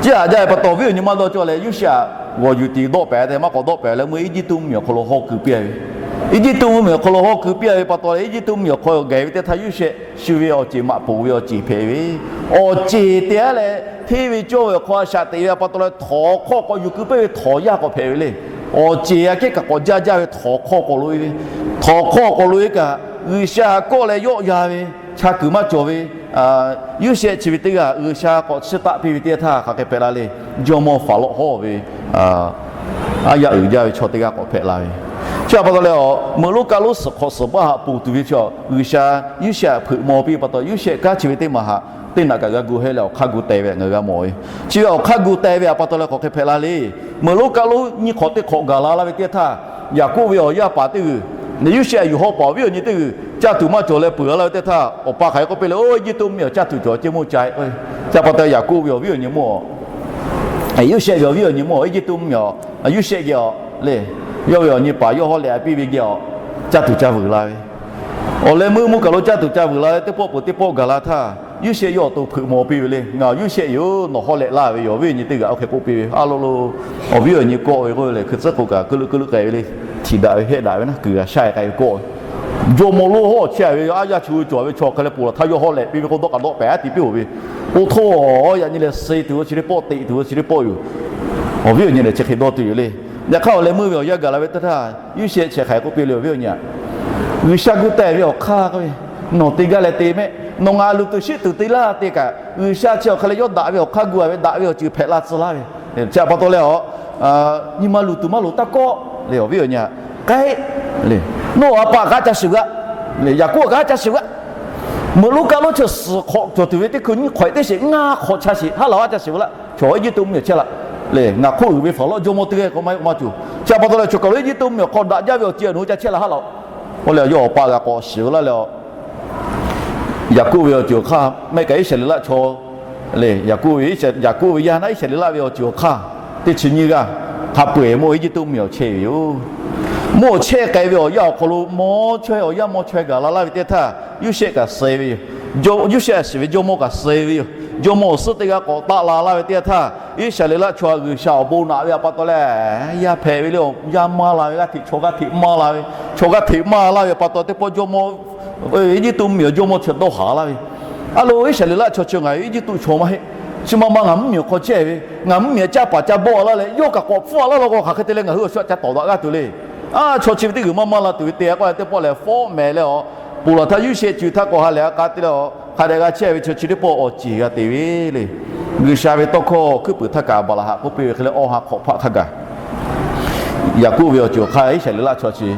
cehˇ haꞈ jaˇ ve pa taw, awˬ viˉ awˬ nyi maˇ dawˇ cawˇ leh Yoˇsehꞈ g'awˬ yuˬ tiˍ dawˆ pehˍ tehꞈ maˇ k'awꞈ dawˆ pehˍ leh meuˇ Eˇjiˇtuꞈ mvuhˇmiˬ awˬ hk'aw lo haw keu piˇ a ve. Eˇjiˇtuꞈ mvuhˇmiˬ awˬ hk'aw lo haw keu piˇ a ve pa taw leh, Eˇjiˇtuꞈ mvuhˇmiˬ awˬ hk'aw gaˬ ve teˇ htaˇ Yoˇsehꞈ shu ve awˬ ceˬ maꞈ poˍ ve awˬ ceˬ hpehꞈ ve, awˬ ceˬ te a leh hteˇ ve cawˇ ve awˬ hk'aw a shaꞈ teꞈ ve pa taw leh, htawnˍ hk'awˇ k'awꞈ yuˬ keu peuˇ ve htawnˍ yaˇ k'awꞈ hpehꞈ ve le. Awˬ ceˬ aꞈ kehˉ kaꞈ k'awꞈ jaˇ jaˇ ve htawnˍ hk'awˇ k'awꞈ loꞈ e ve, htawnˍ hk'awˇ k'awꞈ loꞈ e kaꞈ G'uiˬsha kawˆ leh yawˆ yan ve, cha kuiˬ maˇ cawˬ ve Yoˇsehꞈ chi ve teˇ g'aˇ G'uiˬsha k'awꞈ chiˇ taˆ piˇ ve teˇ htaˇ hk'aˬ hk'e hpehꞈ la le. Jawˇmawˇ Faˍlawˆ hawˉ ve aˉ yaˇ uiˍ jaˇ ve chaw teˇ g'aˇ k'awꞈ hpehꞈ la ve. Chi pa taw leh, meuꞈ lonˉ kaˆ lonˉ suhˍ hk'awꞈ suhˍ baˇ haꞈ ponˬ tuˬ ve chaw G'uiˬsha Yoˇsehꞈ hpeuꞈ maw piˇ ve pa taw, Yoˇsehꞈ kanˉ chi ve teˇ maˬ htaꞈ teˇ naꞈ kaꞈ g'a gu hehˇ leh awˬ hk'aˇ gu teh ve ngaˬ hui g'a mawˬ ve. Chi ve awˬ hk'aˇ gu teh ve pa taw leh hk'aˬ hk'e hpehꞈ la le. Meuꞈ lonˉ kaˆ lonˉ nyiˇ hk'awꞈ teˇ hk'awꞈ gaˬ la laˇ ve teˇ htaˇ, Yaˍkoˆ ve awˬ yaˇ paˍ teˇ g'uiˬ, Yoˇsehꞈ yuˬ haw paˍ awˬ viˉ awˬ nyi teˇ g'uiˬ caˇ tuˬ maˇ cawˬ leh peuˬ a laˇ ve teˇ htaˇ, awˬ pa hk'aˬ hk'e k'oˆ piˇ le, Oˇ Eˇjiˇtuꞈ mvuhˇmiˬ awˬ caˇ tuˬ cawˬ ceˇ mawˇ ca-e. Chi pa taw Yaˍkoˆ ve awˬ viˉ awˬ nyi mawˇ, Yoˇsehꞈ ve awˬ viˉ awˬ nyi mawˇ Eˇjiˇtuꞈ mvuhˇmiˬ awˬ, Yoˇsehꞈ geh awˬ le, yawˇ ve awˬ nyi paˍ yawˇ hawˉ leh a piˇ ve geh awˬ caˇ tuˬ ca vuiˬ la ve. Awˬ leh meuˇ mvuhˇ kaˬ lo caˇ tuˬ ca vuiˬ la leh teˇ pawˆ peuˬ teˇ pawˆ gaˬ la htaˇ, Yoˇsehꞈ yawˇ awˬ to hpeuꞈ maw piˇ ve le. Ngaˬ Yoˇsehꞈ yoˬ, nawˬ hawˉ leh laˇ ve yoˬ. Awˬ viˉ awˬ nyi teˇ g'aˇ awˬ hk'e k'oˆ piˇ ve. A lo lo, awˬ viˉ awˬ nyi kawˆ ve k'oˆ ve lehˬ, hkui tcuhˉ k'o kaꞈ kuˇ leuˆ kuˇ leuˆ k'ai ve le. Htiꞈ daꞈ ve hehˆ daꞈ ve naˉ kuiˬ g'a shaˇ k'ai ve kawˆ ve. Jawˇmawˇ lonˉ hawˉ chehˇ ve, a yaˇ chu cawˬ ve chaw hk'e leh poˬ laˬ htaˇ yawˇ hawˉ leh piˇ ve k'o, dawˇ k'aꞈ dawˆ pehˍ a tiꞈ piˇ-oˬ ve. Oˇ htaˇ yaꞈ nyi lehˬ suh tuˬ ve chi teˇ pawˆ, teꞈ tuˬ ve chi teˇ pawˆ yoˬ. Awˬ viˉ awˬ nyi lehˬ chi hk'e dawˇ tuˬ yoˬ le. Yaꞈ hk'aˇ awˬ leh meuˇ ve awˬ yanˇ gaˬ la ve teˇ htaˇ, Yoˇsehꞈ chi hk'aˬ hk'e k'oˆ piˇ le, Awˬ viˉ awˬ nyi-a, G'uiˬsha gu taˍ ve awˬ hk'aˇ k'oˆ ve, nawˬ te gaˇ leh te mehˆ. Nawˬ ngaˬ luˬ tuˬ shiˆ tuˬ te laˇ te kaꞈ, G'uiˬsha chi awˬ hk'e leh yawˇ daꞈ ve awˬ hk'aˇ gu-a ve, daꞈ ve awˬ ceuˬ hpehꞈ la tcuh laˇ ve. Chi pa taw leh a, nyi ma luˬ tuˬ maˇ loˍ taˇ kawˆ le, awˬ viˉ awˬ nyi-a. K'ai le, nawˬ a pa kaꞈ ca shiˍ g'aˇ le, Yaˍkoˆ kaꞈ ca shiˍ g'aˇ. Meuꞈ lonˉ kaˆ lonˉ chi suhˍ hk'awꞈ cawˬ tuˬ ve teˇ hkui nyiˇ hk'awꞈ teˇ sheˍ ngaˇ hk'awꞈ cha sheˍ haˉ laꞈ a ca shiˍ ve laˇ. Chaw Eˇjiˇtuꞈ mvuhˇmiˬ chehˇ laˇ le, ngaˬ hk'oˆ uiˍ ve faˍ lawˇ jawˇmawˇ teˇ g'aˇ k'o maˇ maˇ cawˬ. Chi pa taw leh chaw kaˬ lo Eˇjiˇtuꞈ mvuhˇmiˬ awˬ hk'aw daꞈ jaˇ ve awˬ ceuˬ a nawˬ hui ca chehˇ la haˉ laꞈ. Oˇ leh yawˇ awˬ pa g'a k'awꞈ shiˍ ve laˇ leh a, Yaˍkoˆ ve awˬ ceuˬ awˬ hk'aˇ mehˆ kaꞈ Iˉsaˍreˍlaˆ chaw le, Yaˍkoˆ ve, Yaˍkoˆ ve yaˇ naˉ Iˉsaˍreˍlaˆ ve awˬ ceuˬ awˬ hk'aˇ teˇ chi nyiˇ g'aˇ hk'a peu-eˬ mawˇ Eˇjiˇtuꞈ mvuhˇmiˬ awˬ chehˇ ve yoˬ. Mawˇ awˬ chehˇ k'ai ve awˬ yanˇ awˬ hk'aw lo mawˇ chaweh awˬ yanˇ mawˇ chaweh gaˬ la laˇ ve teˇ htaˇ, Yoˇsehꞈ kaꞈ suh ve yoˬ. Yoˇsehꞈ a shiˍ ve jawˇmawˇ kaꞈ suh ve yoˬ. Jawˇmawˇ awˬ suhˉ teˇ g'aˇ k'awꞈ taˆ la laˇ ve teˇ yanˇ htaˇ, Iˉsaˍreˍlaˆ chaw G'uiˬsha awˬ bon naꞈ ve a pa taw leh, yaˇ hpehꞈ ve le, yaˇ maˇ la ve g'aˇ hteꞈ chaw g'aˇ hteꞈ maˇ la ve, chaw g'aˇ hteꞈ maˇ laˇ ve a pa taw teˇ pawˆ jawˇmawˇ, Eˇjiˇtuꞈ mvuhˇmiˬ awˬ jawˇmawˇ chi dawˇ haˍ laˇ ve. A lo, Iˉsaˍreˍlaˆ chaw chi ngaˬ hui Eˇjiˇtuꞈ chaw maˇ heˆ. Chi ma ma ngaˬ mvuhˇmiˬ awˬ hk'aw chehˇ ve, ngaˬ mvuhˇmiˬ caˇ paˍ ca bawˆ laˇ leh yawˇ kaꞈ k'awꞈ hpfuhˇ laˇ law k'o, hk'aˬ hk'e te leh ngaˬ hui awˬ shu a ca tawˍ daꞈ g'aˇ tuˬ le. A, chaw chi ve teˇ g'uiˬ maˇ maˇ la tuˬ ve te a k'oˆ leh teˇ pawˆ lehˬ fawˉ mehˍ leh a, poˬ laˬ htaˇ Yoˇsehꞈ ceuˬ htaˇ k'awꞈ ha lehˬ a k'a te leh a, hk'a dehꞈ g'a chehˇ ve chaw chi teˇ pawˆ awˬ ceˬ g'a te ve le. G'uiˬsha ve tawˇ hkawˇ hkuiˉ puiˍ htaˇ kaꞈ Baˍlaˍhaꞈ k'oˆ piˇ ve hk'e leh awˇ ha hk'awꞈ hpaˆ hk'a gaˬ Yaˍkoˆ ve awˬ ceuˬ awˬ hk'aˇ Iˉsaˍreˍlaˆ chaw chi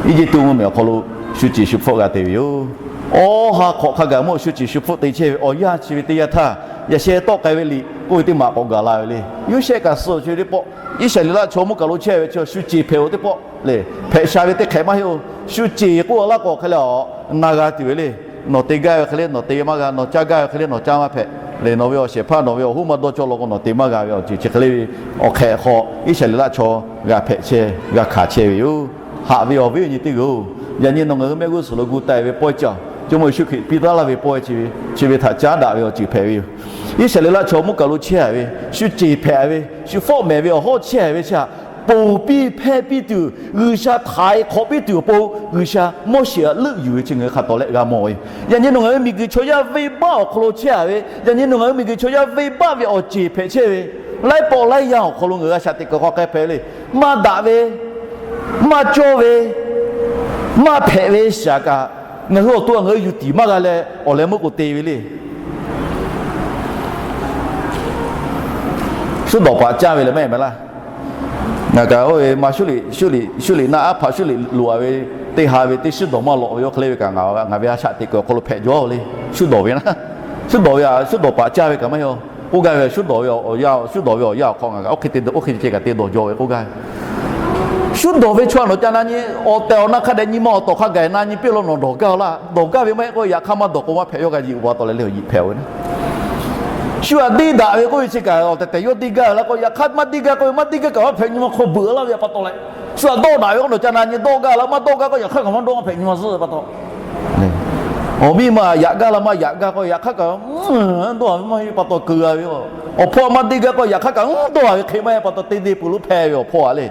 Eˇjiˇtuꞈ mvuhˇmiˬ awˬ hk'aw lo shu ceˬ shu hpfuhˆ g'a te ve yoˬ. Awˇ ha hk'awꞈ hk'a gaˬ mawˇ shu ceˬ shu hpfuhˆ te chehˇ ve awˬ yanˇ chi ve teˇ yanˇ htaˇ, yaꞈ sheh tawˆ k'ai ve liꞈ k'oˆ ve teˇ maˬ k'awꞈ gaˬ la ve le. Yoˇsehꞈ kaꞈ suh chi ve teˇ pawˆ, Iˉsaˍreˍlaˆ chaw mvuhˇ kaˬ lo chehˇ ve chi shu ceˬ hpehꞈ-oˬ teˇ pawˆ le. Hpehꞈ sha ve teˇ hk'ehꞈ maˇ heˆ-oˬ. Shu ceˬ k'oˆ laˇ k'o hk'e leh a, na g'a tuˬ ve le. Nawˬ te gaˇ ve hk'e le nawˬ te maˇ g'a, nawˬ caˇ gaˇ ve hk'e le nawˬ caˇ maˇ hpehꞈ le. Nawˬ ve awˬ shehˍ hpaˇ nawˬ ve awˬ hoˉ maˇ dawˇ cawˇ law k'o nawˬ te maˇ g'a ve awˬ ceuˬ chi hk'e le ve awˬ hk'ehꞈ hk'aw Iˉsaˍreˍlaˆ chaw g'a hpehꞈ chehˇ, g'a hkanˍ chehˇ ve yoˬ. Haꞈ ve awˬ viˉ awˬ nyi teˇ g'uiˬ-oˬ, yaꞈ nyi nawˬ ngaˬ hui mehˆ g'uˇ suhˍ lo gu taˍ ve pawehˇ caˇ, Jawˇmawˇ Yeˍsuˆ Hkriꞈ piˇ taˉ laˇ ve pawehˇ chi ve htaꞈ caˉ daꞈ ve awˬ ceuˬ hpehꞈ ve yoˬ. Iˉsaˍreˍlaˆ chaw mvuhˇ kaˬ lo chehˇ ve, shu ceˬ hpehꞈ ve, shu fawˆ mehˍ ve awˬ hawˉ chehˇ ve chi htaꞈ ponˬ piˇ hpehˇ piˇ tuˬ, G'uiˬsha htaiˍ hk'awꞈ piˇ tuˬ awˬ pon G'uiˬsha Moˉseˍ htaꞈ leuˆ yuˬ ve chi ngaˬ hui hk'a tawˍ leh g'a mawˬ ve. Yaꞈ nyi nawˬ ngaˬ hui miˬguiˬ chaw yaˇ venˇbaˆ awˬ hk'aw lo chehˇ ve, yaꞈ nyi nawˬ ngaˬ hui miˬguiˬ chaw yaˇ venˇbaˆ ve awˬ ceˬ hpehꞈ chehˇ ve, laiˉ pawˆ laiˉ yanˇ awˬ hk'aw lo ngaˬ hui a shaꞈ teꞈ kuiˬ hk'aw k'ai hpehꞈ ve le. Maˇ daꞈ ve, maˇ cawˇ ve, maˇ hpehꞈ ve shaˍ kaꞈ, ngaˬ hui awˬ to ngaˬ hui yuˬ tiˍ maˇ g'a leh awˬ leh meuˇ k'o te ve le. Shuˉ dawˬ paˍ caˇ ve leh mehˆ mehˍ laˇ. Ngaˬ kaꞈ oˇ ve ma shuˉ liꞈ naˆ aˉ hpaꞈ shuˉ liꞈ loꞈ-a ve teˇ ha ve teˇ shuˉ dawˬ maˇ lawꞈ ve yoˬ hk'e le ve kaꞈ, ngaˬ ve a shaꞈ teꞈ kuiˬ awˬ hk'aw lo hpehꞈ jaw le. Shuˉ dawˬ ve naˆ, shuˉ dawˬ ve a, shuˉ dawˬ paˍ caˇ ve kaꞈ maˇ heˆ-oˬ. K'oˆ gaˇ ve shuˉ dawˬ ve awˬ yanˇ, shuˉ dawˬ ve awˬ yanˇ awˬ hk'aw ngaˬ kaꞈ oˇ hk'e te dawˬ, oˇ hk'e ceh kaꞈ te dawˬ jaw ve k'oˆ gaˇ ve. Shuˉ dawˬ ve chaw a nawˬ ca na nyi awˬ tehˬ awˬ na hk'a dehꞈ nyi ma awˬ tawˍ hk'a gaˬ na nyi piˇ law nawˬ dawˬ gaˇ laˇ. Dawˬ gaˇ ve maˇ heˆ k'o yaꞈ hk'aˇ maˇ dawˬ k'o maˇ hpehꞈ, yawˇ g'a yeꞈ uiˍ pa taw leh le awˬ yeꞈ hpehꞈ-oˬ ve naˆ. Shu htaꞈ deˇ daꞈ ve k'oˆ ve chi kaꞈ awˬ tehˬ tehˬ yawˇ deˇ gaˇ ve laˇ k'o, yaꞈ hk'aˇ maˇ deˇ gaˇ k'oˆ ve, maˇ deˇ gaˇ kaꞈ maˇ hpehꞈ nyi ma hk'aw beuꞈ laˇ ve a pa taw leh, shu htaꞈ dawˇ daꞈ ve k'o nawˬ ca na nyi dawˇ gaˇ laˇ, maˇ dawˇ gaˇ k'o yaꞈ hk'aˇ kaꞈ maˇ dawˇ maˇ hpehꞈ nyi ma zuhˆ ve pa taw. Awˬ miˇ ma yaꞈ gaˇ laˇ maˇ yaꞈ gaˇ k'o yaꞈ hk'aˇ kaꞈ dawˇ ve maˇ heˆ pa taw keu g'a ve. Awˬ hpawˇ maˇ deˇ gaˇ k'o yaꞈ hk'aˇ kaꞈ dawˇ ve hk'e maˇ heˆ pa taw te deˇ peuˬ lo hpehꞈ ve awˬ hpawˇ a le.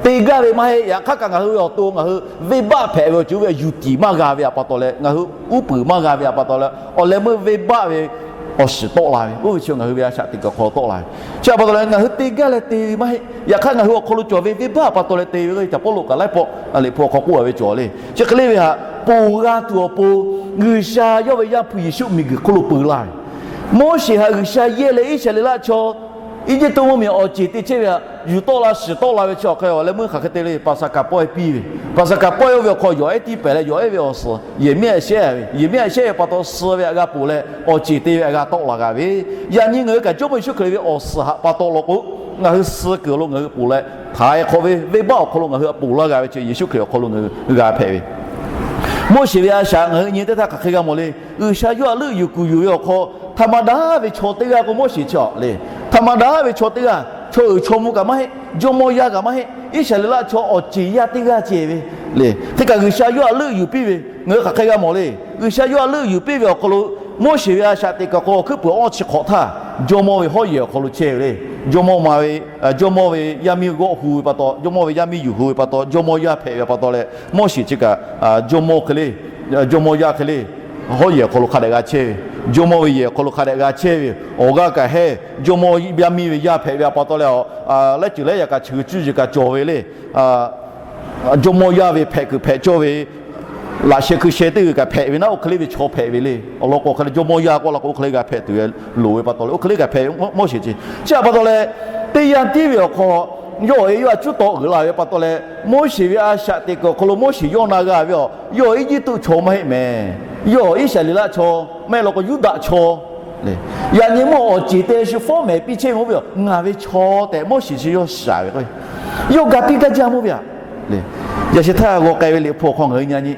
Te gaˇ ve maˇ heˆ, yaꞈ hk'aˇ kaꞈ ngaˬ hui ve awˬ to ngaˬ hui venˇbaˆ hpehꞈ ve awˬ ceuˬ ve yuˬ tiˍ maˇ g'a ve a pa taw leh, ngaˬ hui uˉ peunˍ maˇ g'a ve a pa taw leh, awˬ leh meuˇ venˇbaˆ ve awˬ shiˍ tawˆ la ve, oˇ ve chi ngaˬ hui ve a shaꞈ teꞈ kuiˬ awˬ hk'aw lo tawˆ la ve. Chi a pa taw leh ngaˬ hui te gaˇ leh te ve maˇ heˆ, yaꞈ hk'aˇ ngaˬ hui awˬ hk'aw lo cawˬ ve venˇbaˆ a pa taw leh te ve k'o, caˬ Pawˇluꞈ kaꞈ laiˉ pawˆ liꞈ hpu awˬ hk'aw k'oˆ a ve cawˬ le. Chi hk'e le ve htaꞈ ponˬ g'a tuˬ awˬ pon G'uiˬsha yawˇ ve Yaˇ hpu Yeˍsuˆ miˬguiˬ hk'oˆ lo peu laˇ ve. Moˉseˍ htaꞈ G'uiˬsha yehˇ leh Iˉsaˍreˍlaˆ chaw Eˇjiˇtuꞈ mvuhˇmiˬ awˬ ceˬ te chehˇ ve htaꞈ yuˬ tawˆ la shiˍ tawˆ la ve chi awˬ hk'e awˬ leh meuˇ hk'aˬ hk'e te le, Paˍsaˍhkaˍ pawehˇ piˇ ve. Paˍsaˍhkaˍ pawehˇ oˇ ve awˬ hk'aw yawˬ ehˉ tiˉ pehˍ leh yawˬ ehˉ ve awˬ suhˍ yehˬ miˉ a shehˉ ve, yehˬ miˉ a shehˉ ve pa taw suh ve htaꞈ g'a ponˬ leh awˬ ceˬ te ve htaꞈ g'a tawˆ la g'a ve. Yaꞈ nyi ngaˬ hui kaꞈ Jawˇmawˇ Yeˍsuˆ Hkriꞈ ve awˬ suhˍ htaꞈ pa taw law k'o, ngaˬ hui suh kuiˬ awˬ lo ngaˬ hui ponˬ leh, htaiˍ hk'awꞈ ve venˇbaˆ awˬ hk'aw lo ngaˬ hui ponˬ laˇ g'a ve chi Yeˍsuˆ Hkriꞈ awˬ hk'aw lo ngaˬ hui g'a hpehꞈ ve. Moˉseˍ ve a shaꞈ ngaˬ hui nyi teˇ htaˇ hk'aˬ hk'e g'a mawˬ le. G'uiˬsha yawˇ htaꞈ leuˆ yuˬ kuˬ yuˬ ve awˬ hk'aw, htaꞈ ma daꞈ ve chaw teˇ g'aˇ k'o Moˉseˍ chi a le. Htaꞈ ma daꞈ ve chaw teˇ g'aˇ, chaw uiˍ chaw mvuh kaꞈ maˇ heˆ, jawˇmawˇ yaˇ kaꞈ maˇ heˆ, Iˉsaˍreˍlaˆ chaw awˬ ceˬ yaˇ teˇ g'aˇ ceh ve le. Hk'e kaꞈ G'uiˬsha yawˇ htaꞈ leuˆ yuˬ piˇ ve, ngaˬ hui hk'aˬ hk'e g'a mawˬ le. G'uiˬsha yawˇ htaꞈ leuˆ yuˬ piˇ ve awˬ hk'aw lo, Moˉseˍ ve a shaꞈ teꞈ kuiˬ awˬ hk'aw hkuiˉ puiˍ awˇ chi hk'awꞈ htaˇ, jawˇmawˇ ve hawˉ yehˬ awˬ hk'aw lo chehˇ ve le. Jawˇmawˇ ma ve, jawˇmawˇ ve yaˇ miˇ g'awˆ hu ve pa taw, jawˇmawˇ ve yaˇ miˇ yuˬ hu ve pa taw, jawˇmawˇ yaˇ hpehꞈ ve pa taw leh, Moˉseˍ chi kaꞈ jawˇmawˇ hk'e le, jawˇmawˇ yaˇ hk'e le, hawˉ yehˬ awˬ hk'aw lo hk'a dehꞈ g'a chehˇ ve, jawˇmawˇ ve yehˬ awˬ hk'aw lo hk'a dehꞈ g'a chehˇ ve, awˬ g'aˇ kaꞈ heˇ, jawˇmawˇ yaˇ miˇ ve yaˇ hpehꞈ ve pa taw leh, laiˉ ceuˬ laiˉ yaꞈ kaꞈ cheuˬ cuˇ yiˍ kaꞈ cawˬ ve le. Jawˇmawˇ yaˇ ve hpehꞈ kuiˬ hpehꞈ cawˇ ve, laꞈ sheh hkui sheh teˇ g'uiˬ kaꞈ hpehꞈ ve naˉ, oˇ hk'e le ve chaw hpehꞈ ve le. Awˬ lawn k'o hk'e le jawˇmawˇ yaˇ k'oˆ la k'o oˇ hk'e le g'a hpehꞈ tuˬ ve loˍ ve pa taw leh, oˇ hk'e le g'a hpehꞈ ve Moˉseˍ chi. Chi htaꞈ pa taw leh, teˇ yanˇ tiˉ ve awˬ hk'aw, yawˇ awˬ e yawˇ htaꞈ cuˉ taw uiˍ la ve pa taw leh, Moˉseˍ ve a shaꞈ teꞈ kuiˬ awˬ hk'aw lo Moˉseˍ yawˇ na g'a ve a, yawˇ Eˇjiˇtuꞈ chaw maˇ heˆ mehˍ. Yawˇ Iˉsaˍreˍlaˆ chaw maˇ heˆ law k'o Yuˇdaꞈ chaw. Yaꞈ nyi mawˇ awˬ ceˬ te shu fawˉ mehˍ piˇ chehˇ ve mawˇ ve a, ngaˬ ve chaw tehꞈ Moˉseˍ chi yawˇ shaˍ ve k'o, yawˇ ga piˇ gaˇ jaˇ mawˇ ve a le. Yaꞈ sheh htaˇ g'aw k'ai ve liꞈ hpu awˬ hk'aw ngaˬ hui nyi nyi,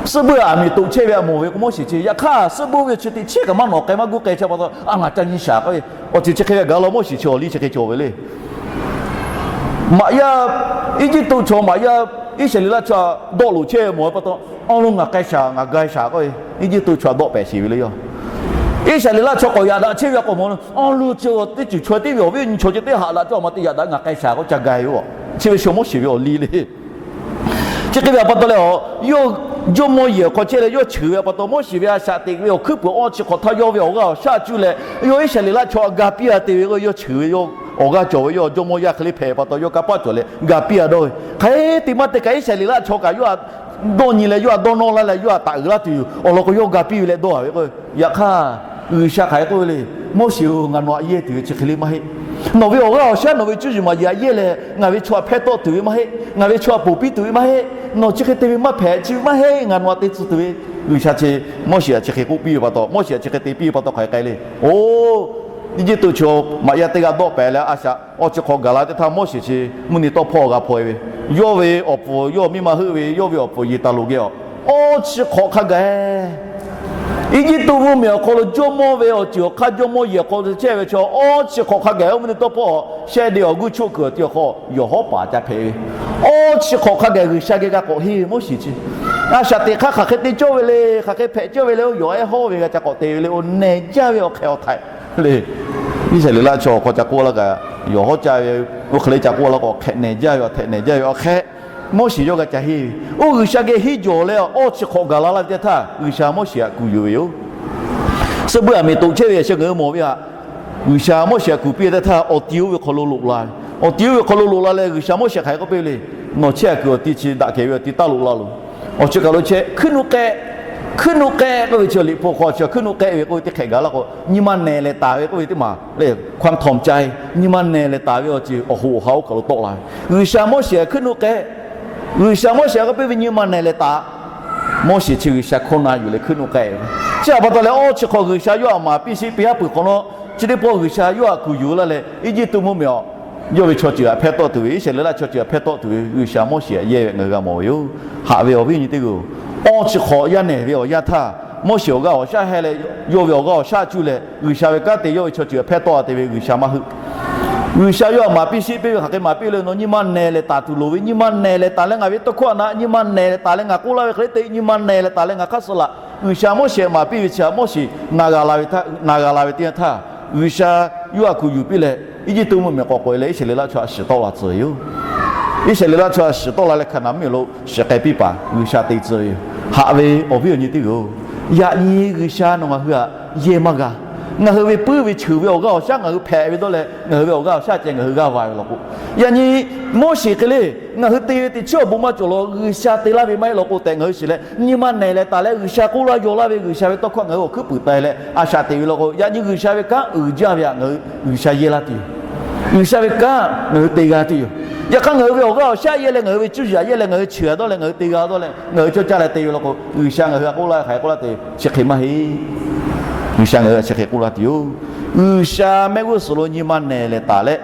suhˆ buˇ aˬ miˍ toꞈ chehˇ ve a mawˬ ve k'o Moˉseˍ chi, yaꞈ hk'aˇ suhˆ buˇ ve chi teꞈ chiˉ kaꞈ maˇ nawˬ k'ai maˇ guˇ k'ai chi pa taw, a ngaˬ ca nyi shaˍ k'oˆ ve, awˬ ceuˬ chi hk'e ve gaˬ la Moˉseˍ chi awˬ liˇ chi hk'e cawˬ ve le. Maꞈ yaˇ, Eˇjiˇtuꞈ chaw maꞈ yaˇ, Iˉsaˍreˍlaˆ chaw dawˆ loꞈ chehˇ ve mawˬ ve pa taw, awˬ lo ngaˬ k'ai shaˍ, ngaˬ ga shaˍ k'oˆ ve, Eˇjiˇtuꞈ chaw dawˆ pehˍ sheˍ ve le yoˬ. Iˉsaˍreˍlaˆ chaw k'awꞈ yaꞈ daꞈ chehˇ ve a k'awꞈ mawˬ, awˬ lo chi teˇ ceuˬ chaw teˇ ve awˬ viˉ awˬ nyi chaw chi teˇ haꞈ daꞈ cawˇ a ma te yaꞈ daꞈ ngaˬ k'ai shaˍ k'oˆ ca ga ve yoˬ. Chi ve shu Moˉseˍ ve awˬ liˇ le. Chi hk'e ve a pa taw leh, yawˇ jawˇmawˇ yehˬ awˬ hk'aw chehˇ leh yawˇ cheuˬ ve a pa taw, Moˉseˍ ve a shaꞈ teꞈ ve awˬ hkuiˉ puiˍ awˇ chi hk'awꞈ htaˇ yawˇ ve awˬ g'aˇ awˬ shaˉ cuˇ leh, yawˇ Iˉsaˍreˍlaˆ chaw a ga piˇ a te ve k'o, yawˇ cheuˬ ve yawˇ awˬ g'aˇ cawˬ ve yawˇ jawˇmawˇ yaˇ hk'e le hpehꞈ pa taw yawˇ kanˇ paˆ cawˬ leh ga piˇ a dawˇ ve. Hk'e te maˇ te kaꞈ Iˉsaˍreˍlaˆ chaw kaꞈ yawˇ a dawˇ nyi leh yawˇ a dawˇ nawˇ laˇ leh yawˇ a taꞈ uiˍ laˇ tuˬ yoˬ. Awˬ lawn k'o yawˇ ga piˇ ve leh dawˇ a ve k'o, yaꞈ hk'aˇ G'uiˬsha hk'aˬ hk'e k'oˆ ve le, Moˉseˍ-oˬ, ngaˬ nawˬ htaꞈ yehˇ tuˬ ve chi hk'e le maˇ heˆ. Nawˬ ve awˬ g'aˇ awˬ shaˉ nawˬ ve cuˇ yiˍ maˍ yiˍ htaꞈ yehˇ leh ngaˬ ve chaw htaꞈ hpehˇ tawˆ tuˬ ve maˇ heˆ. Ngaˬ ve chaw htaꞈ ponˬ piˇ tuˬ ve maˇ heˆ. Nawˬ chi hk'e te ve maˇ hpehꞈ, chi ve maˇ heˆ, ngaˬ nawˬ htaꞈ te tcuh tuˬ ve. G'uiˬsha chi Moˉseˍ htaꞈ chi hk'e k'oˆ piˇ ve pa taw, Moˉseˍ htaꞈ chi hk'e te piˇ ve pa taw hk'aˬ hk'e k'ai le. Oˬ, Eˇjiˇtuꞈ chaw maꞈ yaˇ teˇ g'aˇ dawˆ pehˍ leh a shaꞈ awˇ chi hk'awꞈ gaˬ la teˇ htaˇ Moˉseˍ chi mvuhˇ nyi tawˇ hpawˇ g'a hpaw e ve, yawˇ ve awˬ puˍ, yawˇ miˇ ma heuˆ ve yawˇ ve awˬ puˍ Yeˍtaˍloˍgehˍ awˬ, awˇ chi hk'awꞈ hk'a gaˬ Eˇjiˇtuꞈ mvuhˇmiˬ awˬ hk'aw lo jawˇmawˇ ve awˬ ceuˬ awˬ hk'aˇ jawˇmawˇ yehˬ hk'aw lo chehˇ ve chaw, awˇ chi hk'awꞈ hk'a gaˬ oˇ mvuhˇ nyi tawˇ hpawˇ shehˆ de awˬ guˇ choˆ kuiˬ awˬ ti awˬ hk'aw yawˬ hawˉ paˍ ca hpehꞈ ve, awˇ chi hk'awꞈ hk'a gaˬ G'uiˬsha geh g'a k'awꞈ henˇ ve Moˉseˍ chi, a shaꞈ teꞈ hk'aˇ hk'aˬ hk'e te cawˇ ve le, hk'aˬ hk'e hpehꞈ cawˇ ve le, oˇ yawˬ ehˉ hawˉ ve g'a ca k'awꞈ te ve le, oˇ nehˬ jaˇ ve awˬ hk'ehꞈ awˬ htaiꞈ le. Iˉsaˍreˍlaˆ chaw awˬ hk'aw ca k'oˆ laˇ kaꞈ, yawˬ hawˉ ca ve, oˇ hk'e le ca k'oˆ laˇ k'o, hk'ehꞈ nehˬ jaˇ ve awˬ htaiꞈ nehˬ jaˇ ve awˬ hk'ehꞈ, Moˉseˍ yawˇ g'a ca henˇ ve. Oˇ G'uiˬsha geh henˇ jawˬ leh awˇ chi hk'awꞈ gaˬ la laˇ ve teˇ htaˇ, G'uiˬsha Moˉseˍ htaꞈ kuˬ yuˬ ve yoˬ. Suhˆ buˇ aˬ miˍ toꞈ chehˇ ve yaꞈ sheh ngaˬ hui mawˬ ve htaꞈ, G'uiˬsha Moˉseˍ htaꞈ kuˬ piˇ teˇ htaˇ, awˬ ti oˇ ve hk'aw lo loꞈ la ve. Awˬ ti oˇ ve hk'aw lo loꞈ la leh G'uiˬsha Moˉseˍ hk'aˬ hk'e k'oˆ piˇ ve le. Nawˬ chehˇ kuiˬ awˬ ti chi daꞈ kehˬ ve awˬ ti taˇ loꞈ la loˬ. Awˬ chi kaˬ lo chehˇ hkuiˉ nuˆ k'ehˆ, hkuiˉ nuˆ k'ehˆ k'oˆ ve chi liꞈ hpu hk'aw chi hkuiˉ nuˆ k'ehˆ ve k'oˆ ve teˇ hk'ehꞈ gaˬ laˇ k'o, nyi ma nehˬ leh taˍ ve k'oˆ ve teˇ maˬ le, ความถ่อมใจ, nyi ma nehˬ leh taˍ ve awˬ ceuˬ awˬ hoꞈ awˬ ha oˇ kaˬ lo tawˆ la ve. G'uiˬsha Moˉseˍ htaꞈ hkuiˉ nuˆ k'ehˆ, G'uiˬsha Moˉseˍ htaꞈ k'oˆ piˇ ve nyi ma nehˬ leh taˍ. Moˉseˍ chi G'uiˬsha hkawˇ na yuˬ leh hkuiˉ nuˆ k'ehˆ ve. Chi htaꞈ pa taw leh awˇ chi hk'awꞈ G'uiˬsha yawˇ htaꞈ maˍ piˇ sheˍ piˇ haˉ peuˬ hk'awꞈ nawˉ, chi teˇ pawˆ G'uiˬsha yawˇ htaꞈ kuˬ yuˬ laˇ leh Eˇjiˇtuꞈ mvuhˇmiˬ awˬ, yawˇ ve chaw ceuˬ htaꞈ hpehˇ tawˆ tuˬ ve, Iˉsaˍreˍlaˆ chaw ceuˬ htaꞈ hpehˇ tawˆ tuˬ ve G'uiˬsha Moˉseˍ htaꞈ yehˇ ve ngaˬ hui g'a mawˬ ve yoˬ. Haꞈ ve awˬ viˉ awˬ nyi teˇ g'aˇ-oˬ, awˇ chi hk'awꞈ yaˇ nehˬ ve awˬ yanˇ htaˇ, Moˉseˍ awˬ g'aˇ awˬ shaˉ heh leh, yawˇ ve awˬ g'aˇ awˬ shaˉ cuˇ leh G'uiˬsha ve kanˉ te yawˇ ve chaw ceuˬ htaꞈ hpehˇ tawˆ a te ve G'uiˬsha maˇ heuˆ. G'uiˬsha yawˇ htaꞈ maˍ piˇ sheˍ piˇ ve hk'aˬ hk'e maˍ piˇ le, nawˬ nyi ma nehˬ leh taˍ tuˬ loˍ ve, nyi ma nehˬ leh taˍ leh ngaˬ ve tawˇ hkawˇ htaꞈ na, nyi ma nehˬ leh taˍ leh ngaˬ k'oˆ laˇ ve hk'e le te, nyi ma nehˬ leh taˍ leh ngaˬ hk'aˇ suh laꞈ. G'uiˬsha Moˉseˍ htaꞈ maˍ piˇ ve chi htaꞈ Moˉseˍ na g'a la ve teˇ yanˇ htaˇ, G'uiˬsha yawˇ htaꞈ kuˬ yuˬ piˇ leh Eˇjiˇtuꞈ mvuhˇmiˬ k'awꞈ k'oꞈ e leh Iˉsaˍreˍlaˆ chaw htaꞈ shiˍ tawˆ la tcuh ve yoˬ. Iˉsaˍreˍlaˆ chaw htaꞈ shiˍ tawˆ la leh Hkaˍnanˍ mvuhˇmiˬ lo shiˍ k'ai piˇ paˍ G'uiˬsha te tcuh ve yoˬ. Haꞈ ve awˬ viˉ awˬ nyi teˇ g'aˇ-oˬ, yaꞈ nyi G'uiˬsha nawˬ ngaˬ hui htaꞈ yehˇ maˇ g'a. Ngaˬ hui ve puiˉ ve cheuˬ ve awˬ g'aˇ awˬ shaˉ ngaˬ hui hpehꞈ ve dawˇ leh ngaˬ hui ve awˬ g'aˇ awˬ shaˉ ceh ngaˬ hui g'aˇ va ve law k'o, yaꞈ nyi Moˉseˍ hk'e le, ngaˬ hui te ve teꞈ chiˉ awˬ bon maˇ cawˬ law, G'uiˬsha te laˇ ve maˇ heˆ law k'o tehꞈ ngaˬ hui shiˍ leh, nyi ma nehˬ leh taˍ leh G'uiˬsha k'oˆ laˇ yaw laˇ ve G'uiˬsha ve tawˇ hkawˇ ngaˬ hui awˬ hkuiˉ puiˍ ta leh a shaꞈ teꞈ ve law k'o, yaꞈ nyi G'uiˬsha ve kanˉ uiˍ jaˇ ve htaꞈ ngaˬ hui G'uiˬsha yehˇ laˇ tuˬ yoˬ. G'uiˬsha ve kanˉ ngaˬ hui te g'a tuˬ yoˬ. Yaꞈ hk'aˇ ngaˬ hui ve awˬ g'aˇ awˬ shaˉ yehˇ leh ngaˬ hui ve cuˇ yiˍ yehˇ leh ngaˬ hui cheuˬ a dawˇ leh ngaˬ hui te g'a dawˇ leh ngaˬ hui cawˇ caˇ leh te ve law k'o, G'uiˬsha ngaˬ hui htaꞈ k'oˆ laˇ ve hk'aˬ hk'e k'oˆ laˇ te, chi hk'e maˇ heˆ. G'uiˬsha ngaˬ hui htaꞈ chi hk'e k'oˆ laˇ tuˬ yoˬ. G'uiˬsha mehˆ g'uˇ suhˍ lo nyi ma nehˬ leh taˍ leh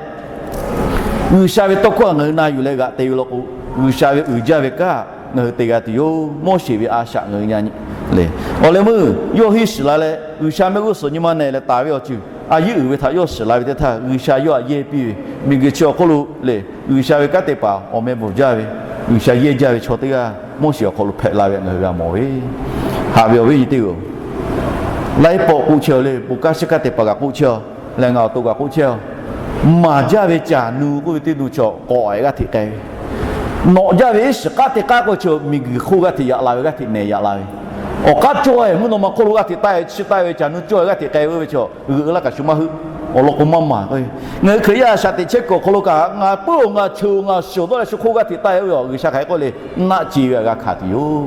G'uiˬsha ve tawˇ hkawˇ ngaˬ hui na yuˬ leh g'aꞈ te ve law k'o, G'uiˬsha ve uiˍ jaˇ ve kanˉ ngaˬ hui te g'a tuˬ yoˬ. Moˉseˍ ve a shaꞈ ngaˬ hui nyi le. Awˬ leh meuˇ yawˇ henˇ shiˍ la leh G'uiˬsha mehˆ g'uˇ suhˍ nyi ma nehˬ leh taˍ ve awˬ ceuˬ a yiˉ uiˍ ve htaꞈ yawˇ shiˍ la ve teˇ htaˇ, G'uiˬsha yawˇ htaꞈ yehˇ piˇ ve, miˬguiˬ chi awˬ hk'oˆ lo le, G'uiˬsha ve kanˉ te paˍ awˬ meh bvuhˬ jaˇ ve, G'uiˬsha yehˇ jaˇ ve chaw teˇ g'aˇ Moˉseˍ awˬ hk'aw lo hpehꞈ la ve ngaˬ hui g'a mawˬ ve. Haꞈ ve awˬ viˉ nyi teˇ-oˬ, laiˉ pawˆ k'oˆ chehˇ le, bon kanˉ shiˉ kanˉ te paˍ kaꞈ k'oˆ chehˇ, leh ngaˬ awˬ to kaꞈ k'oˆ chehˇ, maˍ jaˇ ve caˬ nu k'oˆ ve teˇ nu chaw k'awꞈ-e g'aˇ hteꞈ k'ai ve, nawꞈ jaˇ ve iˉ shiˍ k'aˉ teˇ k'aˉ k'oˆ ve chaw miˬguiˬ hk'oˆ g'aˇ hteꞈ yaꞈ la ve, g'aˇ hteꞈ nehˬ yaꞈ la ve, awˬ k'aˉ cawˇ-e mvuhˇ naw ma hk'oˆ lo g'aˇ hteꞈ taˆ-e chiˇ taˆ ve, caˬ nu cawˇ-e g'aˇ hteꞈ k'ai ve oˇ ve chaw g'euꞈ laˇ kaꞈ shu maˇ heuˆ. Awˬ lawn k'o maˇ maˍ. Ngaˬ hui Hkriꞈ yaˇ a shaꞈ teꞈ chehˇ kuiˬ awˬ hk'aw lo kaꞈ, ngaˬ puiˉ-oˬ, ngaˬ cheuˬ-oˬ, ngaˬ shiˍ-oˬ dawˇ leh shu hk'oˆ g'aˇ hteꞈ taˆ-e oˇ ve, G'uiˬsha hk'aˬ hk'e k'oˆ le, naˆ ce ve htaꞈ g'a hkanˍ tuˬ yoˬ.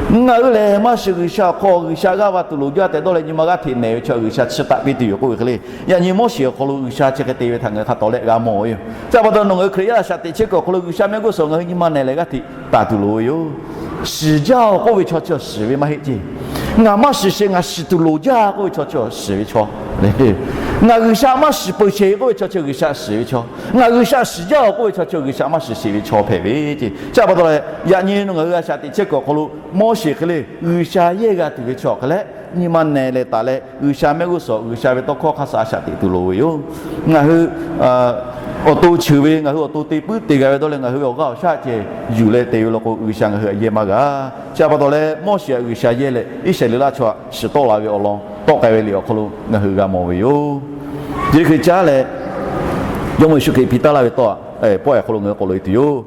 Ngaˬ hui lehˬ maˇ shiˍ, G'uiˬsha awˬ hk'aw G'uiˬsha g'aˇ va tuˬ loˍ jaˇ tehꞈ dawˇ leh nyi ma g'aˇ hteꞈ nehˬ ve chaw G'uiˬsha chiˇ taˆ piˇ tuˬ yoˬ k'oˆ ve hk'e le. Yaꞈ nyi Moˉseˍ awˬ hk'aw lo G'uiˬsha chi hk'e te ve htaꞈ ngaˬ hui hk'a tawˍ leh g'a mawˬ ve yoˬ. Chi pa taw nawˬ ngaˬ hui Hkriꞈ yaˇ a shaꞈ teꞈ chehˇ kuiˬ awˬ hk'aw lo G'uiˬsha mehˆ g'uˇ suhˍ ngaˬ hui nyi ma nehˬ leh g'aˇ hteꞈ taˍ tuˬ loˍ ve yoˬ. Shiˍ jaˇ-oˬ k'oˆ ve chaw chi shiˍ ve maˇ heˆ ceˇ. Ngaˬ maˇ shiˍ sheˍ, ngaˬ shiˍ tuˬ loˍ jaˇ k'oˆ ve chaw chi shiˍ ve chaw. Ngaˬ G'uiˬsha maˇ shiˍ peuˬ sheˍ k'oˆ ve chaw chi G'uiˬsha shiˍ ve chaw. Ngaˬ G'uiˬsha shiˍ jaˇ-oˬ k'oˆ ve chaw chi G'uiˬsha maˇ shiˍ sheˍ ve chaw hpehꞈ ve ceˇ. Chi pa taw leh yaꞈ nyi nawˬ ngaˬ hui a shaꞈ teꞈ chehˇ kuiˬ awˬ hk'aw lo Moˉseˍ hk'e le G'uiˬsha yehˇ g'a tuˬ ve chaw hk'e leh, nyi ma nehˬ leh taˍ leh G'uiˬsha mehˆ g'uˇ suhˍ G'uiˬsha ve tawˇ hkawˇ hk'a shuˍ a shaꞈ teꞈ tuˬ loˍ ve yoˬ. Ngaˬ hui awˬ to cheuˬ ve, ngaˬ hui awˬ to te puiˉ te g'a ve dawˇ leh ngaˬ hui ve awˬ g'aˇ awˬ shaˉ ceh yuˬ leh te ve law k'o, G'uiˬsha ngaˬ hui htaꞈ yehˇ maˇ g'a. Chi pa taw leh Moˉseˍ htaꞈ G'uiˬsha yehˇ leh Iˉsaˍreˍlaˆ chaw htaꞈ shiˍ tawˆ la ve awˬ lawn tawˆ k'ai ve liꞈ awˬ hk'aw lo ngaˬ hui g'a mawˬ ve yoˬ. Chi hk'e caˉ leh, Jawˇmawˇ Yeˍsuˆ Hkriꞈ piˇ taˉ laˇ ve tawˇ htaꞈ pawˆ-e awˬ hk'aw lo ngaˬ hui k'awꞈ loꞈ-e tuˬ yoˬ.